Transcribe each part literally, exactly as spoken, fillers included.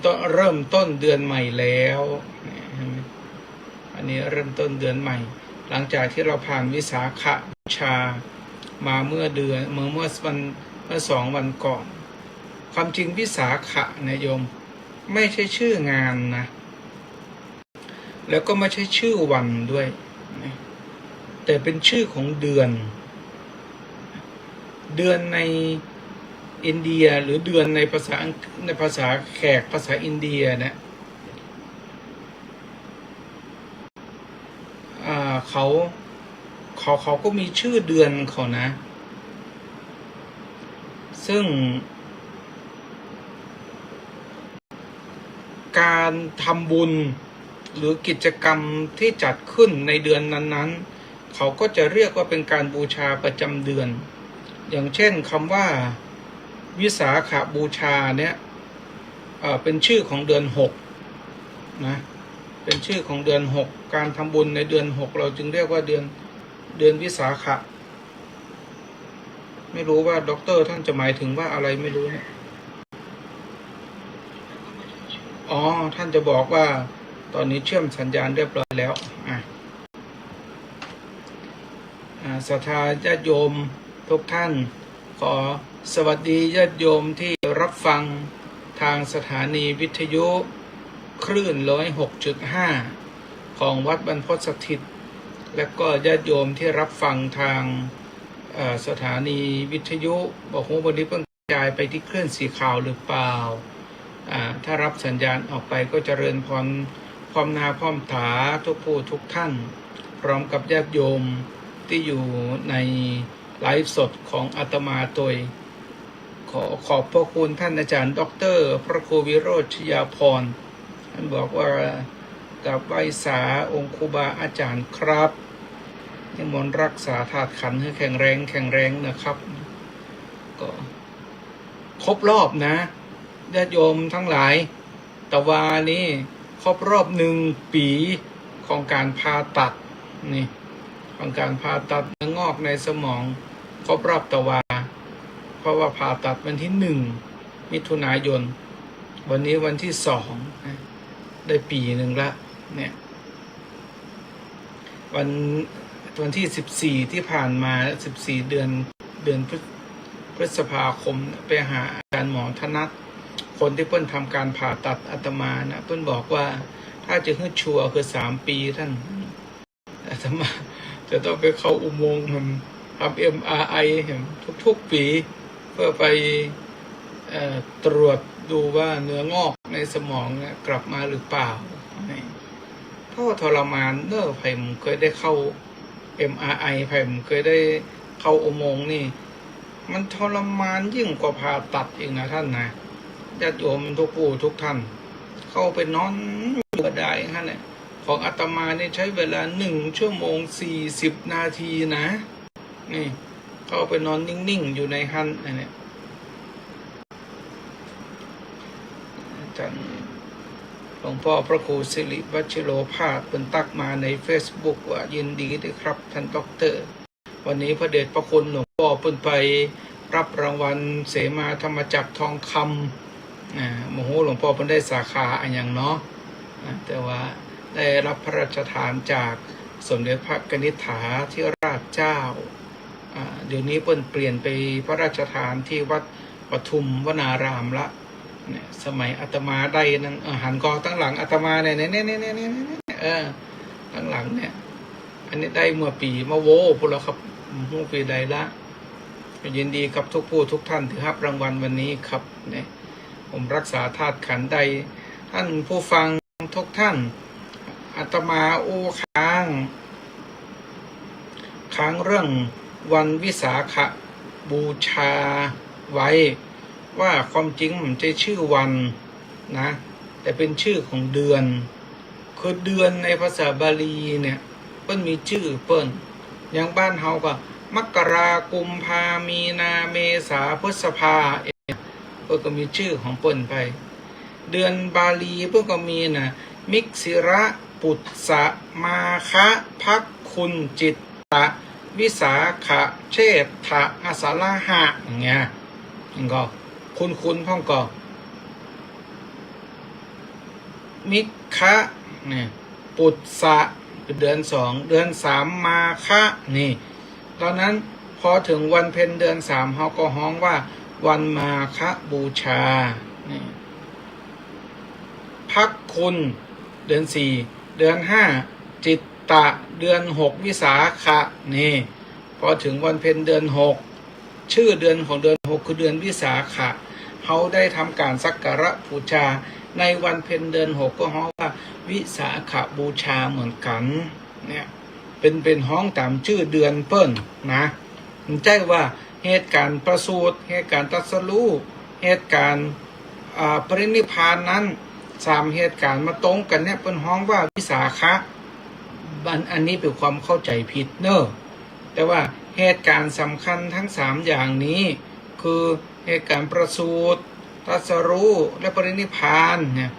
ต้น เริ่มต้นเดือนใหม่แล้ว เนี่ย เห็นไหม อันนี้เริ่มต้นเดือนใหม่ หลังจากที่เราผ่านวิสาขบูชามาเมื่อเดือน เมื่อ เมื่อวัน เมื่อสองวันก่อน ความจริงวิสาขะนะโยม ไม่ใช่ชื่องานนะ แล้วก็ไม่ใช่ชื่อวันด้วยนะ แต่เป็นชื่อของเดือน เดือนในอินเดีย หรือเดือนในภาษาอังกฤษ ในภาษาแขก ภาษาอินเดียเนี่ย อ่า เขา เขา เขาก็มีชื่อเดือนเขานะ ซึ่ง การทำบุญหรือกิจกรรมที่จัดขึ้นในเดือนนั้นๆ เขาก็จะเรียกว่าเป็นการบูชาประจำเดือน อย่างเช่นคำว่าวิสาขบูชาเนี่ย เอ่อ เป็นชื่อของเดือนหกนะ เป็นชื่อของเดือนหก การทำบุญในเดือนหก เราจึงเรียกว่าเดือน เดือนวิสาขะ ไม่รู้ว่าด็อกเตอร์ท่านจะหมายถึงว่าอะไรไม่รู้เนี่ย อ๋อ ท่านจะบอกว่าตอนนี้เชื่อมสัญญาณเรียบร้อยแล้ว อ่ะ อ่า ศรัทธาญาติโยมทุกท่าน ขอสวัสดีญาติโยมที่รับฟังทางสถานีวิทยุคลื่นร้อยหกจุดห้า ของวัดบรรพตสถิต และก็ญาติโยมที่รับฟังทาง เอ่อ สถานีวิทยุ บ่ฮู้วันนี้เปิ้นกระจายไปตี้คลื่นสีขาวหรือเปล่า อ่า ถ้ารับสัญญาณออกไปก็เจริญพรพร้อมหน้าพร้อมต๋าทุกผู้ทุกท่าน พร้อมกับญาติโยมตี้อยู่ในไลฟ์สดของอาตมาตวย ขอขอบพระคุณท่านอาจารย์ด็อกเตอร์พระครูวิโรจน์ชยาภรณ์ ท่านบอกว่า กราบไหว้สาองค์ครูบาอาจารย์ครับ นิมนต์รักษาธาตุขันธ์หื้อแข็งแรง แข็งแรงนะครับ ก็ครบรอบนะ ญาติโยมทั้งหลาย ตะวานี้ครบรอบหนึ่งปี๋ของการผ่าตัด นี่ ของการผ่าตัดเนื้องอกในสมอง ครบรอบตะวา เพราะว่าผ่าตัดวันที่หนึ่งมิถุนายน วันนี้วันที่สองนะ ได้ปี๋หนึ่งละ เนี่ย วัน วันที่สิบสี่ที่ผ่านมา สิบสี่เดือน เดือนพฤษ พฤษภาคม ไปหาอาจารย์หมอธนัท คนตี้เปิ้นทำการผ่าตัดอาตมานะ เปิ้นบอกว่าถ้าจะหื้อชัวร์คือสามปี๋ ท่าน อาตมาจะต้องไปเข้าอุโมงค์ ทำ เอ็มอาร์ไอ ทุกๆ ปี๋ เพื่อไป เอ่อ ตรวจดูว่าเนื้องอกในสมองเนี่ยกลับมาหรือเปล่า นี่ โธ่ ทรมานเนอะ ใผบ่เคยได้เข้า เอ็มอาร์ไอ ใผบ่เคยได้เข้าอุโมงค์นี่ มันทรมานยิ่งกว่าผ่าตัดอีกนะท่านนะ ญาติโยมทุกผู้ทุกท่าน เข้าไปนอนอยู่บ่ได้หั้นแหละ ของอาตมานี่ใช้เวลาหนึ่งชั่วโมงสี่สิบนาทีนะ นี่ เข้าไปนอนนิ่งๆ อยู่ในหั้น อันเนี้ย อาจารย์ หลวงพ่อพระครูสิริวัชิโรภาส เปิ้นตั๊กมาในเฟซบุ๊กว่า ยินดีด้วยครับท่านด็อกเตอร์ วันนี้พระเดชพระคุณหลวงพ่อเปิ้นไปรับรางวัลเสมาธรรมจักรทองคำ อ่า บ่ฮู้หลวงพ่อเปิ้นได้สาขาอะหยังเนาะ อ่า แต่ว่าได้รับพระราชทานจากสมเด็จพระกนิษฐาธิราชเจ้า อ่า เดี๋ยวนี้เปิ้นเปลี่ยนไปพระราชทานที่วัดปทุมวนารามละ เนี่ย สมัยอาตมาได้นั้น เออ หันก่อตังหลังอาตมาเนี่ย เนี่ย เนี่ย เออ ตังหลังเนี่ย อันนี้ได้เมื่อปี๋มาโว้ปู้นละครับ บ่ฮู้ปี๋ใดละ ยินดีกับทุกผู้ทุกท่านตี้ฮับรางวัลวันนี้ครับ เนี่ย ผมรักษาธาตุขันธ์ได้ ท่านผู้ฟังทุกท่าน อาตมาอู้ค้าง ค้างเรื่องวันวิสาขบูชาไว้ ว่าความจริงมันบ่ใจ้ชื่อวันนะ แต่เปิ้นชื่อของเดือน คือเดือนในภาษาบาลีเนี่ย เปิ้นมีชื่อเปิ้น อย่างบ้านเฮาก็ มกรา กุมภา มีนา เมษา พฤษภา เปิ้นก็มีชื่อของเปิ้นไป เดือนบาลีเปิ้นก็มีนะ มิกสิระ ปุสสะ มาฆะ ภักขุน จิตตะ วิสาขะ เชษฐะ อาสาฬหะ อย่างเงี้ย มันก็คุ้นๆ พ่องก่อ มิคคะ เนี่ย ปุสสะ คือเดือนสอง เดือนสาม มาคะ นี่ ดังนั้นพอเถิงวันเพ็ญเดือนสาม เฮาก็ฮ้องว่าวันมาคบูชา นี่ ภักคุณ เดือนสี่ เดือนห้า จิตตะ เดือนหก วิสาขะ นี่ พอเถิงวันเพ็ญเดือนหก ชื่อเดือนของเดือนหกคือเดือนวิสาขะ เฮาได้ทำก๋านสักการะบูชาในวันเพ็ญเดือนหก ก็ฮ้องว่าวิสาขบูชาเหมือนกั๋น เนี่ย เป๋น เป๋นฮ้องต๋ามจื้อเดือนเปิ้นนะ บ่ใจ้ว่าเหตุก๋ารณ์ประสูติ เหตุก๋ารณ์ตรัสรู้ เหตุก๋ารณ์ อ่า ปรินิพพานนั้น สามเหตุก๋ารณ์มาตรงกั๋นเนี่ย เปิ้นฮ้องว่าวิสาขะ อัน อันนี้เป๋นความเข้าใจ๋ผิดเน่อ แต่ว่าเหตุก๋ารณ์สำคัญตึงสามอย่างนี้ คือเหตุก๋ารณ์ประสูติ ตรัสรู้ และปรินิพพานเนี่ย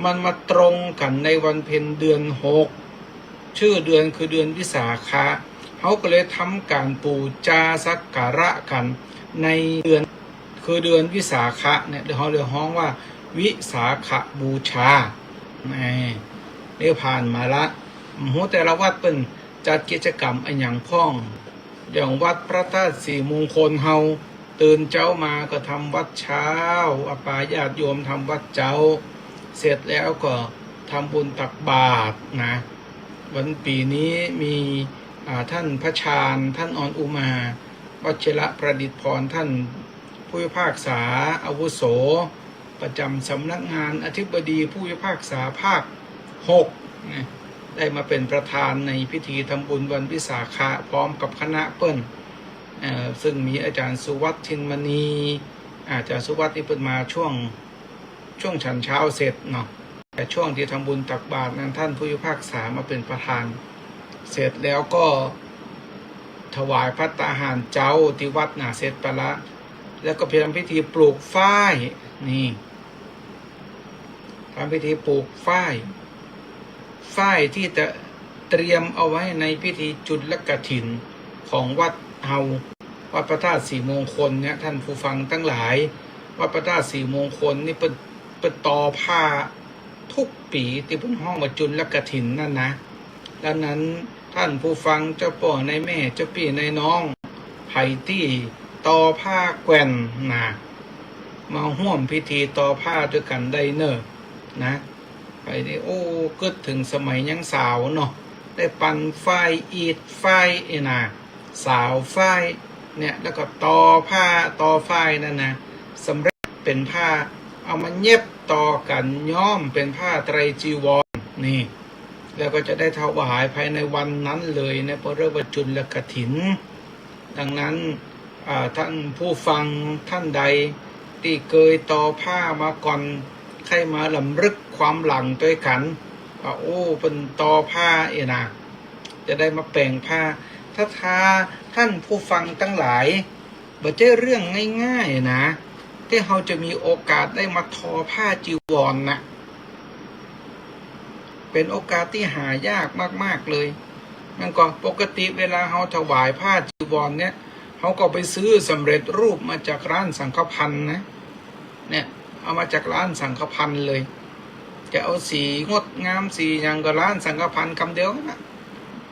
มันมาตรงกั๋นในวันเพ็ญเดือนหก จื้อเดือนคือเดือนวิสาขะ เฮาก็เลยทำก๋านปู๋จาสักการะกั๋นในเดือน คือเดือนวิสาขะเนี่ย เฮาเลยฮ้องว่าวิสาขบูชา นี่ นี่ผ่านมาละ บ่ฮู้แต่ละวัดเปิ้นจัดกิจก๋รรมอะหยังพ่อง อย่างวัดพระธาตุศรีมงคลเฮา ตื่นเจ๊ามาก็ทำวัตรเจ๊า อาปาญาติโยมทำวัตรเจ๊า เสร็จแล้วก็ทำบุญตักบาตรนะ วันปี๋นี้มี อ่า ท่านพระชาญ ท่านออนอุมา วชิรประดิษฐพร ท่านผู้พิพากษาอาวุโส ประจำสำนักงานอธิบดีผู้พิพากษาภาคหก นะ ได้มาเป๋นประธานในพิธีทำบุญวันวิสาขะพร้อมกับคณะเปิ้น เอ่อ ซึ่งมีอาจ๋ารย์สุวัฒน์ ทินมณี อาจ๋ารย์สุวัฒน์นี่เปิ้นมาช่วง ช่วงฉันเช้าเสร็จเนาะ แต่ช่วงตี้ทำบุญตักบาตรนั้น ท่านผู้พิพากษามาเป๋นประธาน เสร็จแล้วก็ถวายภัตตาหารเจ๊าตี้วัดน่ะ เสร็จไปละ แล้วก็ไปทำพิธีปลูกฝ้าย นี่ ทำพิธีปลูกฝ้าย ฝ้ายตี้จะเตรียมเอาไว้ในพิธีจุลกฐินของวัดเฮา วัดพระธาตุศรีมงคลเนี่ย ท่านผู้ฟังตังหลาย วัดพระธาตุศรีมงคลนี่เปิ้น เปิ้นตอผ้าทุกปี๋ตี้เปิ้นฮ้องว่าจุลกฐินนั่นนะ ดังนั้นท่านผู้ฟัง เจ้าป้อ นายแม่ เจ้าปี้ นายน้อง ใผตี้ตอผ้าแกว่นนะ มาฮ่วมพิธีตอผ้าตวยกั๋นได้เน่อ นะ ไปนี่ โอ้ กึ๊ดเถิงสมัยยังสาวเนาะ ได้ปั่นฝ้าย อีดฝ้าย เอ้ยนะ สาวฝ้าย เนี่ย แล้วก็ตอผ้า ตอฝ้ายนั่นนะ สำเร็จเป๋นผ้า เอามาเย็บต่อกั๋น ย้อมเป๋นผ้าไตรจีวร นี่ แล้วก็จะได้ถวายภายในวันนั้นเลยเนี่ย เปิ้นเรียกว่าจุลกฐิน ดังนั้น อ่า ท่านผู้ฟังท่านใดตี้เกยตอผ้ามาก่อน ใค่มาลำลึกความหลังตวยกั๋น ว่า โอ้ เปิ้นตอผ้าเอ้ยนะ จะได้มาแป๋งผ้า ถ้า ถ้าท่านผู้ฟังตังหลาย บ่ใจ้เรื่องง่ายๆ นะ ตี้เฮาจะมีโอกาสได้มาทอผ้าจีวรน่ะ เป๋นโอกาสตี้หายากมากๆ เลย มันก็ปกติเวลาเฮาถวายผ้าจีวรเนี่ย เฮาก็ไปซื้อสำเร็จรูปมาจากร้านสังฆภัณฑ์นะ เนี่ย เอามาจากร้านสังฆภัณฑ์เลย จะเอาสีงดงามสีหยังก็ร้านสังฆภัณฑ์กำเดียวนะ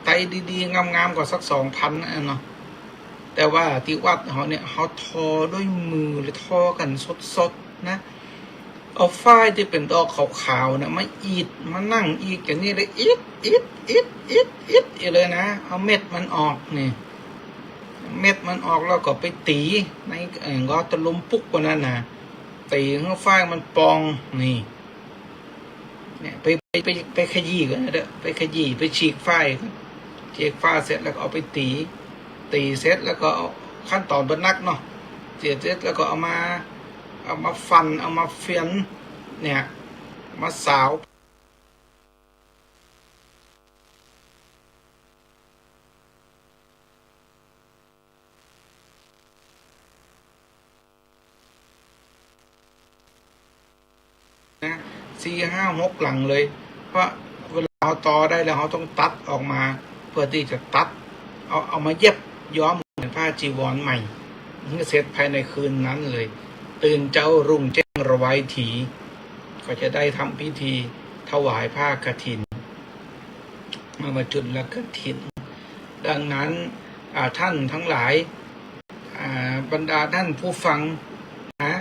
ไตรดีๆ งามๆ ก็สักสองพันนะเนาะ แต่ว่าตี้วัดเฮาเนี่ย เฮาทอด้วยมือเลย ทอกั๋นสดๆ นะ เอาฝ้ายตี้เป๋นดอกขาวๆ น่ะ มาอีด มานั่งอีดกั๋นนี่เลย อีด อีด อีด อีด อีด อีดเลยนะ เอาเม็ดมันออกนี่ เม็ดมันออกแล้วก็ไปตี๋ใน เอ่อ ก็ตะลุมปุ๊กกว่านั้นนะ ตี๋หื้อฝ้ายมันปอง นี่ เนี่ย ไป ไป ไป ไปขยี้กั๋นนะเด้อ ไปขยี้ ไปฉีกฝ้ายกั๋น ฉีกฝ้ายเสร็จแล้วก็เอาไปตี๋ ตี๋เสร็จแล้วก็เอา ขั้นต๋อนบ่นักเนาะ ตี๋เสร็จแล้วก็เอามา เอามาฟั่น เอามาเฟียน เนี่ย มาสาว นะ สี่ห้าหกหลังเลย เพราะเวลาเฮาตอได้แล้ว เฮาต้องตัดออกมา เปื้อตี้จะตัด เอา เอามาเย็บย้อมเป๋นผ้าจีวรใหม่ หื้อเสร็จภายในคืนนั้นเลย ตื่นเจ๊ารุ่งแจ้งระไว้ถี ก็จะได้ทำพิธี ถวายผ้ากฐิน มาจุลกฐิน ดังนั้น อ่า ท่านทั้งหลาย อ่า บรรดาท่านผู้ฟังนะ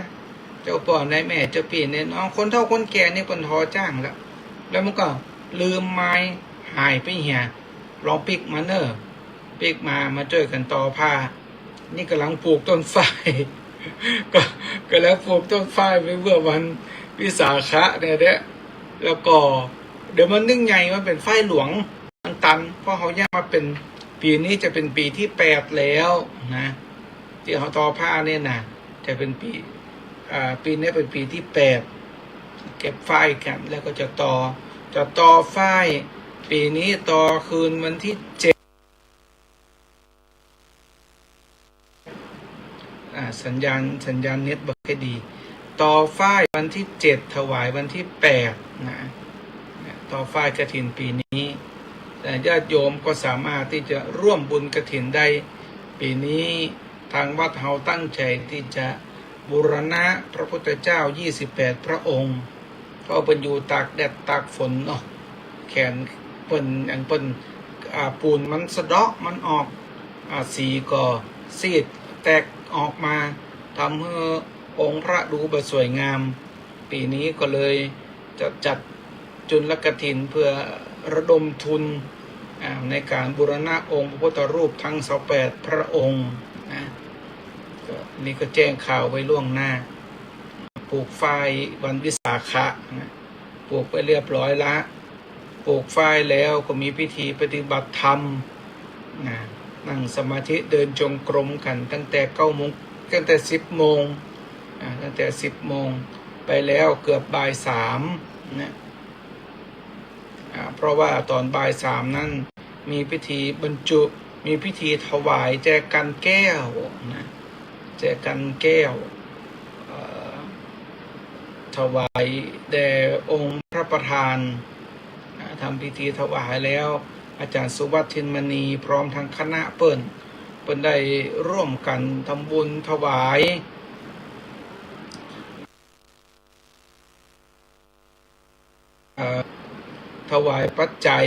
เจ้าป้อ นายแม่ เจ้าปี้ นายน้อง คนเฒ่าคนแก่นี่เปิ้นถอจ้างละ แล้วมันก็ลืมไม้หายไปเหีย ลองปิ๊กมาเน่อ ปิ๊กมา มาจ้วยกั๋นตอผ้า นี่ก่ำลังปลูกต้นฝ้าย ก็ ก่ำลังปลูกต้นฝ้ายไปเมื่อวันวิสาขะเนี่ยแหละ แล้วก็เดี๋ยวมันนึ่งใหญ่ มันเป๋นฝ้ายหลวง มันตัน เพราะเฮาย้ายมาเป๋น ปี๋นี้จะเป๋นปี๋ตี้แปดแล้วนะ ตี้เฮาตอผ้าเนี่ยนะ จะเป๋นปี๋ อ่า ปี๋นี้เป๋นปี๋ตี้แปด เก็บฝ้ายกั๋น แล้วก็จะตอ จะตอฝ้าย ปี๋นี้ตอคืนวันตี้เจ็ด อ่า สัญญาณ สัญญาณเน็ตบ่ค่อยดี ตอฝ้ายวันตี้เจ็ด ถวายวันตี้แปดนะ ตอฝ้ายกฐินปี๋นี้ แต่ญาติโยมก็สามารถตี้จะร่วมบุญกฐินได้ ปี๋นี้ทางวัดเฮาตั้งใจ๋ตี้จะบูรณะพระพุทธเจ้ายี่สิบแปดพระองค์ เพราะเปิ้นอยู่ตากแดดตากฝนเนาะ แขนเปิ้น อย่างเปิ้น อ่า ปูนมันสะเดาะ มันออก อ่า สีก็ซีดแตกออกมา ทำหื้อองค์พระดูบ่สวยงาม ปี๋นี้ก็เลยจะจัดจุลกฐินเพื่อระดมทุน อ่า ในก๋านบูรณะองค์พระพุทธรูปทั้งซาวแปดพระองค์นะ ก็ นี่ก็แจ้งข่าวไว้ล่วงหน้า ปลูกฝ้ายวันวิสาขะนะ ปลูกไปเรียบร้อยละ ปลูกฝ้ายแล้วก็มีพิธีปฏิบัติธรรมนะ นั่งสมาธิเดินจงกรมกั๋นตั้งแต่เก้าโมง ตั้งแต่สิบโมงนะ ตั้งแต่สิบโมงไปแล้วเกือบบ่ายสามนะ อ่า เพราะว่าต๋อนบ่ายสามนั้นมีพิธีบรรจุ มีพิธีถวายแจกันแก้วนะ แจกันแก้ว เอ่อ ถวายแด่องค์พระประธาน อ่า ทำพิธีถวายแล้ว อาจ๋ารย์สุวัฒน์ ทินมณี พร้อมทั้งคณะเปิ้น เปิ้นได้ร่วมกั๋นทำบุญถวาย เอ่อ ถวายปัจจัย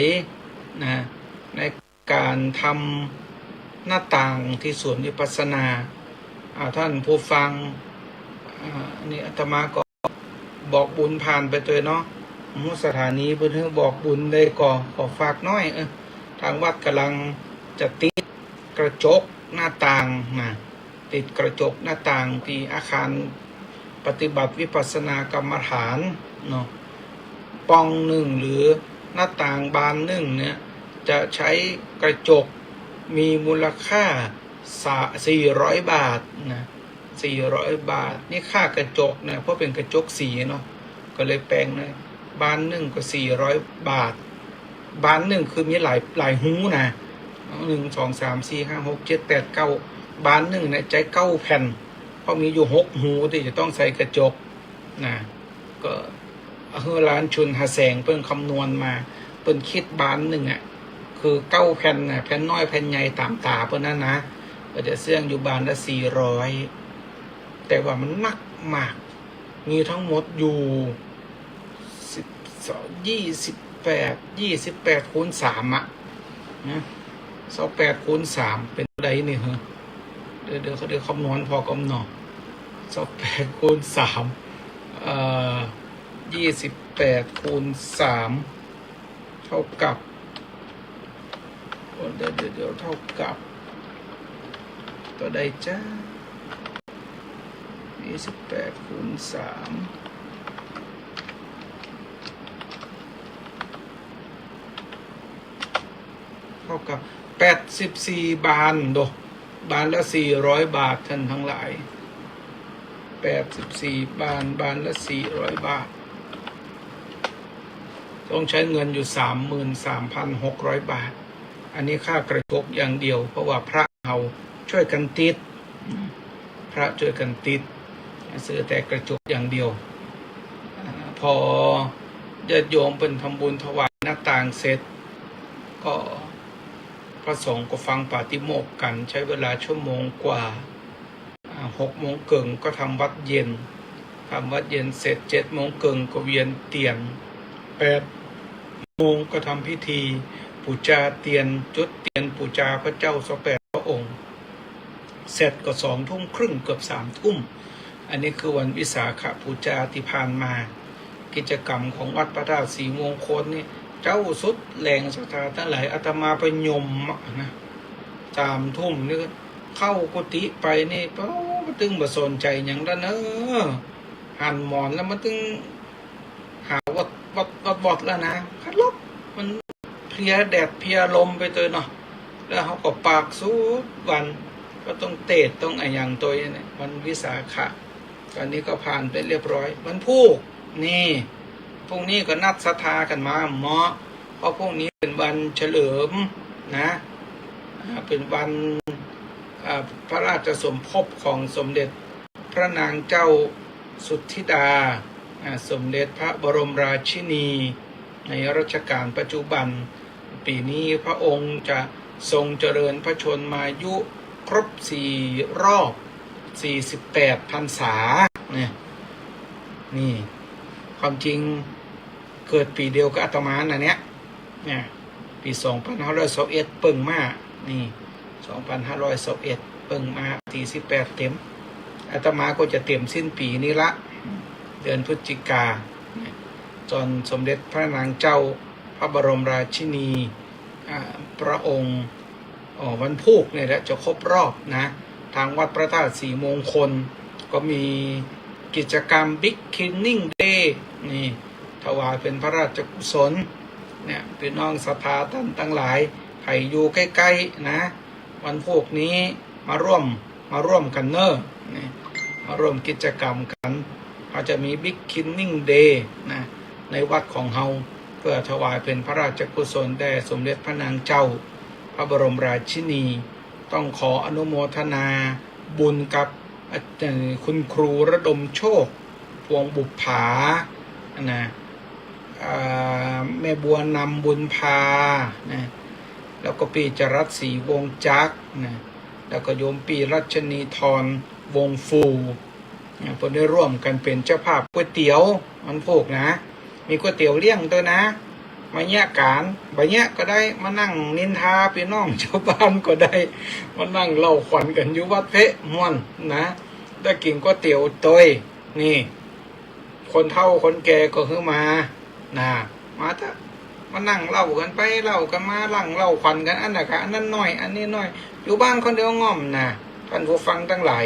นะ ในก๋านทำหน้าต่างตี้ศูนย์วิปัสสนา อ่า ท่านผู้ฟัง อ่า นี่อาตมาก็บอกบุญผ่านไปตวยเนาะ หมู่สถานีเปิ้นหื้อบอกบุญได้ก็ ขอฝากหน้อย เออ ทางวัดก่ำลังจะติดกระจกหน้าต่างนะ ติดกระจกหน้าต่างตี้อาคารปฏิบัติวิปัสสนากรรมฐานเนาะ ป่องนึ่งหรือหน้าต่างบานนึ่งเนี่ย จะใจ๊กระจกมีมูลค่าสะ สี่ร้อยบาทนะ สี่ร้อยบาท นี่ค่ากระจกนะ เพราะเป๋นกระจกสีเนาะ ก็เลยแปงนะ บานนึ่งก็สี่ร้อยบาท บานนึ่งคือมีหลาย หลายฮูนะ หนึ่ง สอง สาม สี่ ห้า หก เจ็ด แปด เก้า บานนึ่งเนี่ยใจ๊เก้าแผ่น เพราะมีอยู่หกฮูตี้จะต้องใส่กระจกนะ ก็หื้อหลานชุนหาแสงเปิ้นคำนวณมา เปิ้นคิดบานนึ่งอะ คือเก้าแผ่นน่ะ แผ่นน้อยแผ่นใหญ่ต๋ามต๋าเปิ้นนั้นนะ ก็จะเสี้ยงอยู่บานละสี่ร้อย แต่ว่ามันนักมาก มีทั้งหมดอยู่ สิบสอง ยี่สิบแปด ยี่สิบแปดคูณสามอะ นะ ซาวแปดคูณสามเป๋นเต้าใดนี่เหรอ เดี๋ยว เดี๋ยว เดี๋ยวคำนวณผ่อก่อมเนาะ ซาวแปดคูณสาม เอ่อ ยี่สิบแปดคูณสาม เท่ากับ เดี๋ยว เดี๋ยว เดี๋ยว เท่ากับ เต้าใดจ๊ะ ยี่สิบแปดคูณสาม เท่ากับแปดสิบสี่บานโด บานละสี่ร้อยบาท ท่านทั้งหลาย แปดสิบสี่บาน บานละสี่ร้อยบาท ต้องใช้เงินอยู่สามหมื่นสามพันหกร้อยบาท อันนี้ค่ากระจกอย่างเดียว เพราะว่าพระเฮาจ้วยกั๋นติด พระจ้วยกั๋นติด ซื้อแต่กระจกอย่างเดียว อ่า พอญาติโยมเปิ้นทำบุญถวายหน้าต่างเสร็จ ก็พระสงฆ์ก็ฟังปาฏิโมกข์กั๋น ใช้เวลาชั่วโมงกว่า อ่า หกโมงเกิ่งก็ทำวัตรเย็น ทำวัตรเย็นเสร็จ เจ็ดโมงเกิ่งก็เวียนเตียน แปดโมงก็ทำพิธีปู๋จาเตียน จุดเตียนปู๋จาพระเจ้าซะแปดพระองค์ เสร็จก็สองทุ่มครึ่งเกือบสามทุ่ม อันนี้คือวันวิสาขปู๋จาตี้ผ่านมา กิจกรรมของวัดพระธาตุศรีมงคลนี่ เจ้าสุดแหล่งศรัทธาตังหลาย อาตมาไปยมอะนะ สามทุ่มนี่เข้ากุฏิไปนี่ โอ้ มันตึงบ่สนใจ๋หยังแล้วเนาะ หันหมอนแล้วมันตึง หาวอดวอดวอดวอดแล้วนะ คัดลบ มันเพลียแดดเพลียลมไปตวยเนาะ แล้วเฮาก็ปากสูดวัน ก็ต้องเตศน์ต้องอะหยังตวยเนี่ย วันวิสาขะ ตอนนี้ก็ผ่านไปเรียบร้อย วันพูก นี่ พรุ่งนี้ก็นัดศรัทธากั๋นมาเมาะ เพราะพรุ่งนี้เป๋นวันเฉลิมนะ อ่า เป๋นวัน อ่า พระราชสมภพของสมเด็จพระนางเจ้าสุทธิดา อ่า สมเด็จพระบรมราชินี ในรัชกาลปัจจุบัน ปี๋นี้พระองค์จะทรงเจริญพระชนมายุครบสี่รอบ สี่สิบแปดพรรษา เนี่ย นี่ ความจริงเกิดปี๋เดียวกับอาตมานะเนี่ย เนี่ย ปี๋สองพันห้าร้อยซาวเอ็ดเปิ้งมา นี่ สองพันห้าร้อยซาวเอ็ดเปิ้งมา สี่สิบแปดเต๋ม อาตมาก็จะเต๋มสิ้นปี๋นี้ละ เดือนพฤศจิกา เนี่ย ต๋อนสมเด็จพระนางเจ้าพระบรมราชินี อ่า พระองค์ อ๋อ วันพูกเนี่ยแหละจะครบรอบนะ ตางวัดพระธาตุศรีมงคล ก็มีกิจกรรม Big Cleaning Day นี่ ถวายเป๋นพระราชกุศล เนี่ย ปี้น้องศรัทธาต้านตังหลาย ใผอยู่ใก้ๆ นะ วันพูกนี้มาร่วม มาร่วมกั๋นเน่อ นี่ มาร่วมกิจกรรมกั๋น เฮาจะมี Big Cleaning Day นะ ในวัดของเฮา เปื้อถวายเป๋นพระราชกุศลแด่สมเด็จพระนางเจ้าพระบรมราชินี ต้องขออนุโมทนาบุญกับ อาจารย์คุณครูระดมโชค พวงศ์บุปผา นะ อ่า แม่บัวนำบุญพา นะ แล้วก็ปี้จรัสศรีวงศ์จักร นะ แล้วก็โยมปี้รัชนีธร วงศ์ฟู นะ เปิ้นได้ร่วมกั๋นเป๋นเจ้าภาพก๋วยเตี๋ยววันพูกนะ มีก๋วยเตี๋ยวเลี้ยงตวยนะ มาเยียะก๋าน บ่เยียะก็ได้ มานั่งนินทาปี้น้องจาวบ้านก็ได้ มานั่งเล่าขวัญกั๋นอยู่วัดเพะม่วนนะ ได้กิ๋นก๋วยเตี๋ยวตวย นี่ คนเฒ่าคนแก่ก็หื้อมา นะ มาเต๊อะ มานั่งเล่ากั๋นไปเล่ากั๋นมา นั่งเล่าขวัญกั๋น อันนั้นก็อันนั้นน้อย อันนี้น้อย อยู่บ้านคนเดียวง่อมนะ ต้านผู้ฟังตังหลาย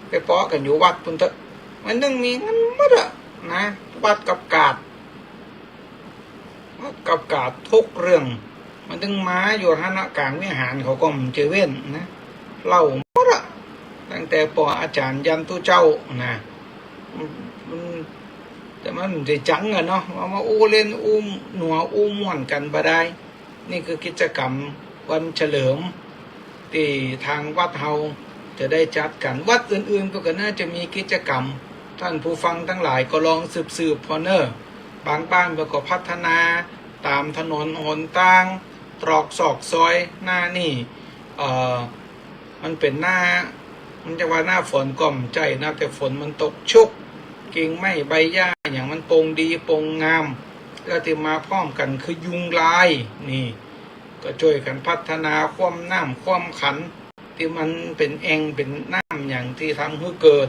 ไปเปาะกั๋นอยู่วัดปู้นเต๊อะ มันตึงมีกั๋นหมดอะนะ วัดกับกาด วัดกับกาดกู้เรื่อง มันตึงมาอยู่หั้นนะ ก๋างวิหารเขาก็บ่เจ้าเว้นนะ เล่าหมดอะ ตั้งแต่ป้ออาจ๋ารย์ยันตุ๊เจ้านะ มัน แต่มันบ่ได้จังอะเนาะ มา มาอู้เล่นอู้หนัวอู้ม่วนกั๋นบ่ได้ นี่คือกิจกรรมวันเฉลิม ตี้ตางวัดเฮาจะได้จัดกั๋น วัดอื่นๆ ก็ ก็น่าจะมีกิจกรรม ต้านผู้ฟังตังหลายก็ลองสืบๆ ผ่อเน่อ บางบ้านเปิ้นก็พัฒนาต๋ามถนนหนตาง ตรอกซอกซอย หน้านี่ เอ่อ มันเป๋นหน้า มันจะว่าหน้าฝนก็บ่ใจ้นะ แต่ฝนมันตกชุก กิ่งไม้ใบหญ้าหยังมันโป่งดีโป่งงาม แล้วตี้มาพร้อมกั๋นคือยุงลาย นี่ ก็จ้วยกั๋นพัฒนาคว่ำน้ำคว่ำขัน ตี้มันเป๋นแอ่งเป๋นน้ำหยังตี้ทำหื้อเกิด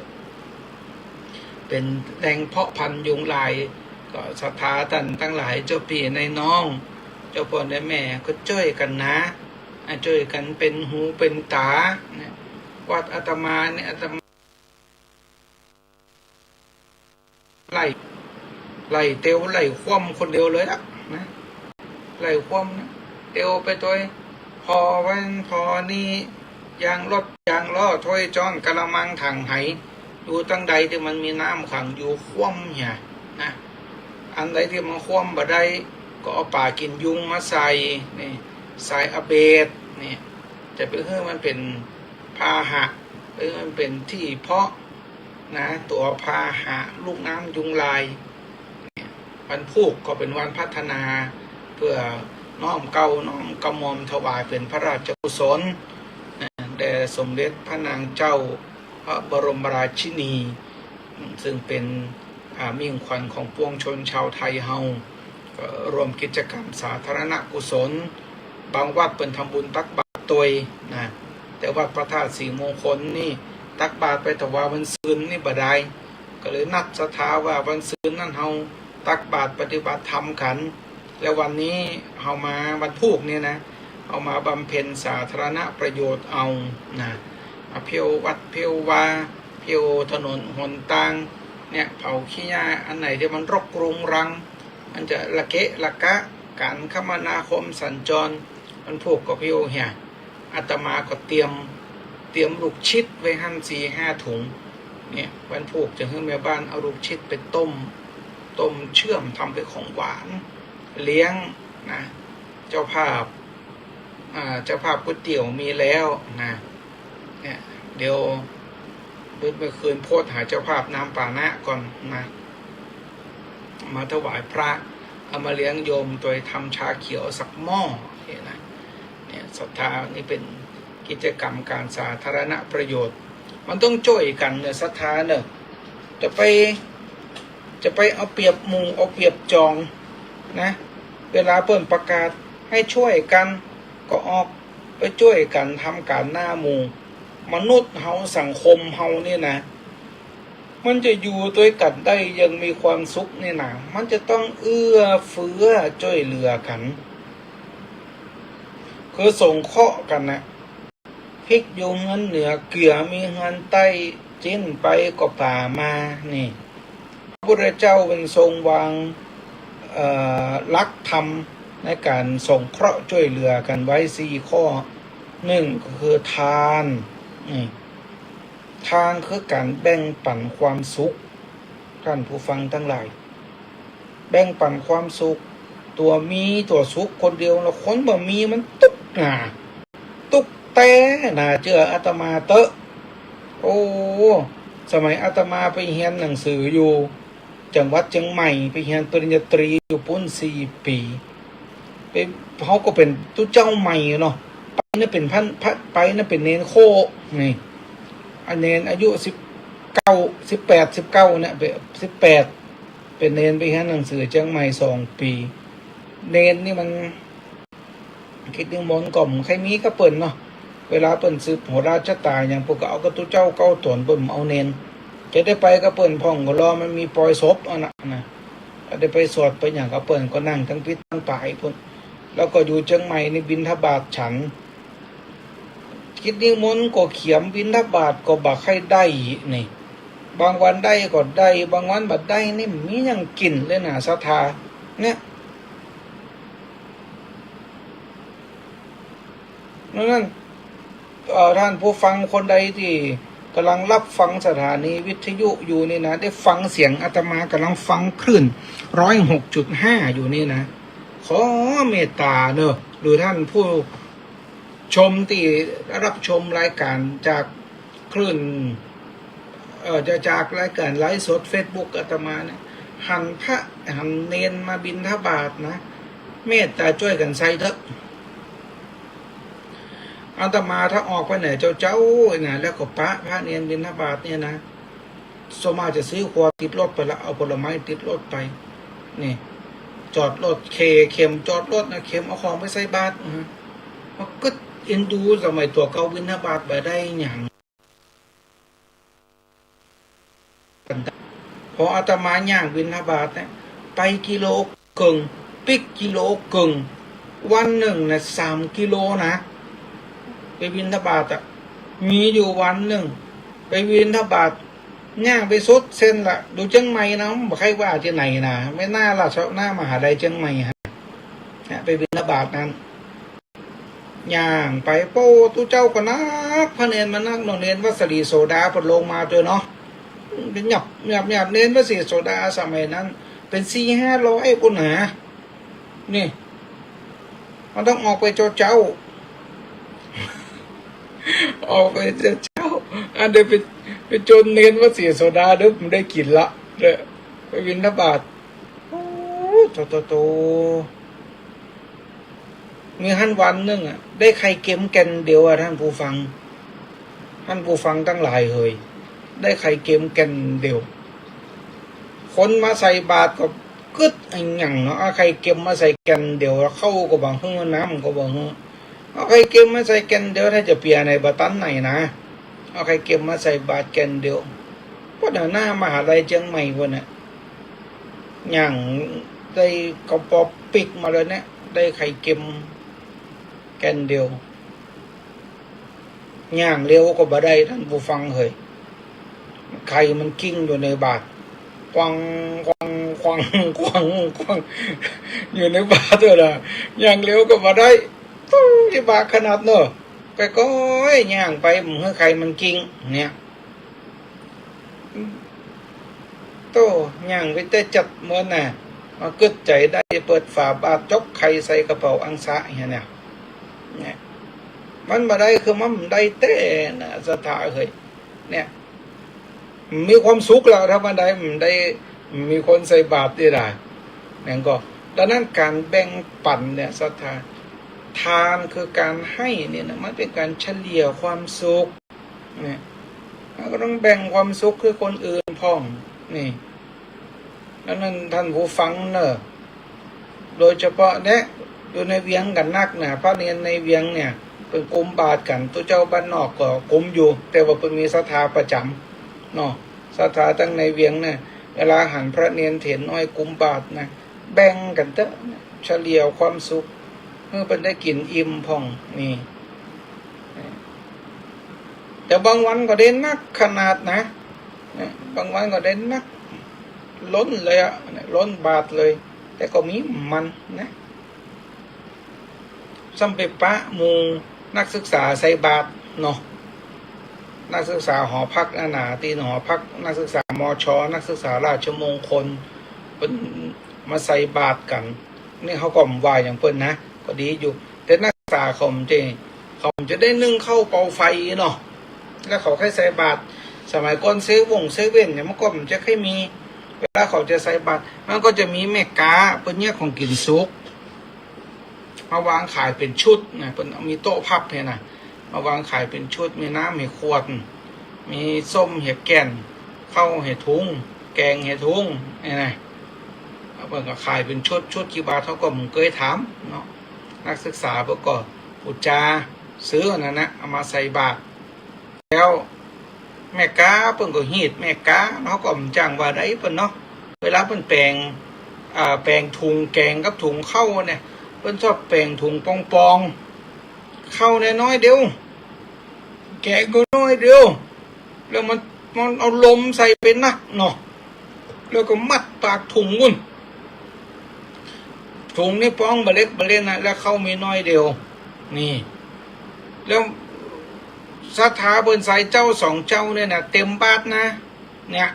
เป๋นแหล่งเพาะพันธุ์ยุงลาย ก็ศรัทธาต้านตังหลาย เจ้าปี้นายน้อง เจ้าป้อเจ้าแม่ก็จ้วยกั๋นนะ อ่ะ จ้วยกั๋นเป๋นหูเป๋นต๋านะ วัดอาตมาเนี่ย อาตมา ไล่ ไล่เตียวไล่คว่ำคนเดียวเลยละนะ ไล่คว่ำนะ เตียวไปตวย ผ่อวันผ่อนี่ ยางรถยางล้อ ถ้วยจ๊อนกะละมังถังไห อยู่ตังใดตี้มันมีน้ำขังอยู่คว่ำเหียนะ อันใดตี้มันคว่ำบ่ได้ ก็เอาป๋ากิ๋นยุงมาใส่ นี่ ใส่อะเบด นี่ จะไปหื้อมันเป๋นพาหะ ไปหื้อมันเป๋นตี้เพาะ นะ ตั๋วพาหะลูกน้ำยุงลาย เนี่ย วันพูกก็เป๋นวันพัฒนา เปื้อน้อมเกล้าน้อมกระหม่อมถวายเป๋นพระราชกุศล นะ แด่สมเด็จพระนางเจ้าพระบรมราชินี ซึ่งเป๋น อ่า มิ่งขวัญของปวงชนชาวไทยเฮา เอ่อ ร่วมกิจกรรมสาธารณกุศล บางวัดเปิ้นทำบุญตักบาตรตวยนะ แต่วัดพระธาตุศรีมงคลนี่ตักบาตรไปถวายวันซืนนี่บ่ได้ ก็เลยนัดศรัทธาว่าวันซืนนั้นเฮาตักบาตรปฏิบัติธรรมกั๋น แล้ววันนี้เฮามาวันพูกนี่นะ เฮามาบำเพ็ญสาธารณประโยชน์เอานะ อ่ะ เผียววัดเผียววา เผียวถนนหนตาง เนี่ย เผาขี้หญ้า อันไหนตี้มันรกรุงรัง มันจะระเกะระกะก๋านคมนาคมสัญจร วันพูกก็เผียวเหีย อาตมาก็เตรียม เตรียมลูกชิดไว้หั้นสี่ห้าถุง เนี่ย วันพูกจะหื้อแม่บ้านเอาลูกชิดไปต้ม ต้มเชื่อมทำเป็นของหวาน เลี้ยงนะ เจ้าภาพ อ่า เจ้าภาพก๋วยเตี๋ยวมีแล้วนะ เนี่ย เดี๋ยว เมื่อคืนโพสต์หาเจ้าภาพน้ำปานะก่อนนะ มาถวายพระ เอามาเลี้ยงโยมโดยทำชาเขียวสักหม้อ เนี่ยนะ เนี่ย ศรัทธานี่เป๋นกิจกรรมก๋านสาธารณประโยชน์ มันต้องจ้วยกั๋นเน่อ ศรัทธาเน่อ จะไป จะไปเอาเปรียบหมู่เอาเปรียบจองนะ เวลาเปิ้นประกาศหื้อจ้วยกั๋น ก็ออกไปจ้วยกั๋นทำก๋านหน้าหมู่ มนุษย์เฮาสังคมเฮานี่นะ มันจะอยู่ตวยกั๋นได้อย่างมีความสุขนี่นะ มันจะต้องเอื้อเฟื้อจ้วยเหลือกั๋น คือสงเคราะห์กั๋นนะ พริกอยู่เฮือนเหนือ เกือมีเฮือนใต้ จิ๊นไปก็ป๋ามา นี่ พระพุทธเจ้าเปิ้นทรงวาง เอ่อ หลักธรรมในก๋านสงเคราะห์จ้วยเหลือกั๋นไว้สี่ข้อ นึ่งก็คือทาน นี่ ทานคือก๋านแบ่งปั๋นความสุข ท่านผู้ฟังตังหลาย แบ่งปั๋นความสุข ตั๋วมีตั๋วสุขคนเดียวนะ คนบ่มีมันตุ๊กข์นา ตุ๊กข์แต๊นา เจื้ออาตมาเต๊อะ โอ้ สมัยอาตมาไปเฮียนหนังสืออยู่จังหวัดเจียงใหม่ ไปเฮียนปริญญาตรีอยู่ปู๊นสี่ปี๋ ไป เฮาก็เป๋นตุ๊เจ้าใหม่เนาะ ไปนะเป๋นพระ พระ ไปนะเป๋นเณรโค่ นี่ อันเณรอายุสิบเก้า สิบแปด สิบเก้าเนี่ย เป๋น สิบแปด เป๋นเณรไปเฮียนหนังสือเจียงใหม่สองปี๋ เณรนี่มัน กิจนิมนต์ก็บ่ใค่มีกับเปิ้นเนาะ เวลาเปิ้นสืบโหราชะต๋าหยัง เปิ้นก็เอากระตุ๊เจ้าเก้าต๋น เปิ้นบ่เอาเณร จะได้ไปกับเปิ้นพ่องก็รอมันมีปอยศพอันนั้นนะ จะได้ไปสวดไปหยังกับเปิ้น ก็นั่งตังปิ๊ดตังป๋ายปู๊น แล้วก็อยู่เจียงใหม่นี่บิณฑบาตฉัน กิจนิมนต์ก็เขียม บิณฑบาตก็บ่ใค่ได้นี่ บางวันได้ก็ได้ บางวันบ่ได้นี่ บ่มีหยังกิ๋นเลยนะ ศรัทธา เนี่ย ดังนั้น เอ่อ ท่านผู้ฟังคนใดตี้ก่ำลังฮับฟังสถานีวิทยุอยู่นี่นะ ได้ฟังเสียงอาตมาก่ำลังฟังคลื่นร้อยหกจุดห้าอยู่นี่นะ ขอเมตต๋าเน่อ หรือท่านผู้ชมตี้ฮับชมรายก๋านจากคลื่น เอ่อ จะจากรายก๋านไลฟ์สดเฟซบุ๊กอาตมาเนี่ย หันพระหันเณรมาบิณฑบาตนะ เมตต๋าจ้วยกั๋นใส่เต๊อะ อาตมาถ้าออกไปไหนเจ๊าๆ นะ แล้วก็ปะพระเณรบิณฑบาตเนี่ยนะ ส่วนมากจะซื้อครัวติดรถไปละ เอาผลไม้ติดรถไป นี่ จอดรถ เค เข็มจอดรถนะ เข็มเอาของไปใส่บาตรนะ ก็เอ็นดู สมัยตั๋วเก่าบิณฑบาตบ่ได้หยัง พออาตมาย่างบิณฑบาตเนี่ย ไปกิโลเกิ่ง ปิ๊กกิโลเกิ่ง วันนึ่งนะ สามกิโลนะ ไปบิณฑบาตอะ มีอยู่วันนึ่ง ไปบิณฑบาต ย่างไปสุดเส้นละ ดูเจียงใหม่นะ บ่ใค่ว่าตี้ไหนนะ แม่หน้าราช หน้ามหาลัยเจียงใหม่ฮะ เนี่ย ไปบิณฑบาตนั้น ย่างไป โป้ ตุ๊เจ้าก็นัก พระเณรมานักเนาะ เณรวัดศรีโสดาเปิ้นลงมาตวยเนาะ เป๋นหยับหยับหยับ เณรวัดศรีโสดาสมัยนั้น เป๋นสี่ห้าร้อยปู๊นนะ นี่ มันต้องออกไปเจ๊าๆ ออกไปเจ๊าๆ อันเดียวไป ไปจนเณรวัดศรีโสดาเด้อ บ่ได้กิ๋นละ เนี่ย ไปบิณฑบาต โอ้ โต โต โต มีหั้นวันนึ่งอะ ได้ไข่เค็มแก่นเดียวอะ ท่านผู้ฟัง ท่านผู้ฟังตังหลายเหย ได้ไข่เค็มแก่นเดียว คนมาใส่บาตรก็ กึ๊ดอะหยังเนาะ เอาไข่เก็มมาใส่แก่นเดียว ข้าวก็บ่หื้อ น้ำก็บ่หื้อ เอาไข่เก็มมาใส่แก่นเดียว ถ้าจะเปียไหนบ่ตันไหนนะ เอาไข่เก็มมาใส่บาตรแก่นเดียว พุ้นน่ะ หน้ามหาลัยเจียงใหม่พุ้นน่ะ ย่างได้กระป๋อปิ๊กมาเลยเนี่ย ได้ไข่เก็มแก่นเดียว ย่างเร็วก็บ่ได้ ท่านผู้ฟังเฮ้ย ไข่มันกิ้งอยู่ในบาตร ควัง ควัง ควัง ควัง ควัง อยู่ในบาตรเด้อนะ ย่างเร็วก็บ่ได้ ตู้ ลำบากขนาดเนาะ ค่อยๆ ย่างไป บ่หื้อไข่มันกิ้ง เนี่ย โต้ ย่างไปแต่จัดเมินน่ะ มากึ๊ดใจ๋ได้เปิดฝาบาตร จกไข่ใส่กระเป๋าอังสะเหียเนี่ย เนี่ย มันบ่ได้ คือมันบ่ได้แต๊นะ ศรัทธาเฮ้ย เนี่ย มีความสุขแล้ว ถ้ามันได้ มันได้ มีคนใส่บาตรนี่ล่ะ นั่นก็ ดังนั้นก๋านแบ่งปั๋นเนี่ย ศรัทธา ทานคือก๋านหื้อเนี่ยนะ มันเป๋นก๋านเฉลี่ยความสุข เนี่ย เฮาก็ต้องแบ่งความสุขหื้อคนอื่นพ่อง นี่ ดังนั้นท่านผู้ฟังเน่อ โดยเฉพาะเนี่ย อยู่ในเวียงกั๋นนักนะ พระเณรในเวียงเนี่ย เปิ้นกุมบาตรกั๋น ตุ๊เจ้าบ้านนอกก็กุมอยู่ แต่ว่าเปิ้นมีศรัทธาประจ๋ำเนาะ ศรัทธาตังในเวียงเนี่ย เวลาหันพระเณรเถรน้อยกุมบาตรนะ แบ่งกั๋นเต๊อะ เฉลี่ยความสุข หื้อเปิ้นได้กิ๋นอิ่มพ่อง นี่ แต่บางวันก็ได้นักขนาดนะ เนี่ย บางวันก็ได้นัก ล้นเลยอะ เนี่ย ล้นบาตรเลย แต่ก็มีมันนะ ซ้ำไปปะหมู่นักศึกษาใส่บาตรเนาะ นักศึกษาหอพักนั่นน่ะ ตี้หอพักนักศึกษา มช นักศึกษาราชมงคล เปิ้นมาใส่บาตรกั๋น นี่เฮาก็บ่ว่าหยังเปิ้นนะ ก็ดีอยู่ แต่นักศึกษาเขาบ่จะ เขาบ่จะได้นึ่งข้าวเป่าไฟเนาะ แล้วเขาใค่ใส่บาตร สมัยก่อนเซเว่น เซเว่นเนี่ย มันก็บ่จะใค่มี เวลาเขาจะใส่บาตร มันก็จะมีแม่ก๊า เปิ้นเยียะของกิ๋นสุก มาวางขายเป๋นชุดนะ เปิ้นมีโต๊ะพับเนี่ยนะ มาวางขายเป๋นชุด มีน้ำหื้อขวด มีส้มหื้อแก่น ข้าวหื้อถุง แกงหื้อถุง เนี่ยนะ เปิ้นก็ขายเป๋นชุด ชุดกี่บาทเฮาก็บ่เกยถามเนาะ นักศึกษาเปิ้นก็อุจจาซื้ออันนั้นนะ เอามาใส่บาตร แล้วแม่ก๊าเปิ้นก็ฮีดแม่ก๊า เฮาก็บ่จ้างว่าใดเปิ้นเนาะ เวลาเปิ้นแป๋ง อ่า แป๋งถุงแกงกับถุงข้าวเนี่ย เปิ้นชอบแป๋งถุงป่องๆ ข้าวเนี่ยน้อยเดียว แกงก็น้อยเดียว แล้วมัน มันเอาลมใส่ไปนักเนาะ แล้วก็มัดปากถุงปู๊น ถุงนี่ป๋องบ่เล็กบ่เล็กนะ แล้วข้าวมีน้อยเดียว นี่ แล้วศรัทธาเปิ้นใส่เจ้าสองเจ้าเนี่ยนะ เต็มบาตรนะ เนี่ย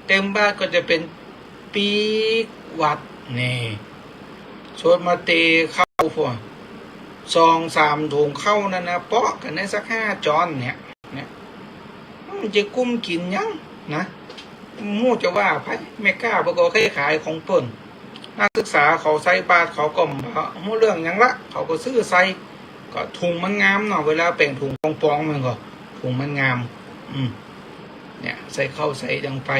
เต็มบาตรก็จะเป๋นปี๊กวัด นี่ สวดมาเตเข้าพวก สองสามถุงข้าวนั่นนะ เปาะกั๋นได้สักห้าจอนเนี่ย เนี่ย มันจะกุ้มกิ๋นหยังนะ บ่ฮู้จะว่าใผ แม่ก๊าเปิ้นก็ใค่ขายของเปิ้น นักศึกษาเขาใส่บาตรเขาก็บ่ฮู้เรื่องหยังละ เขาก็ซื้อใส่ ก็ถุงมันงามเนาะ เวลาแป๋งถุงป่องๆ มันก็ ถุงมันงาม อืม เนี่ย ใส่ข้าวใส่หยังไป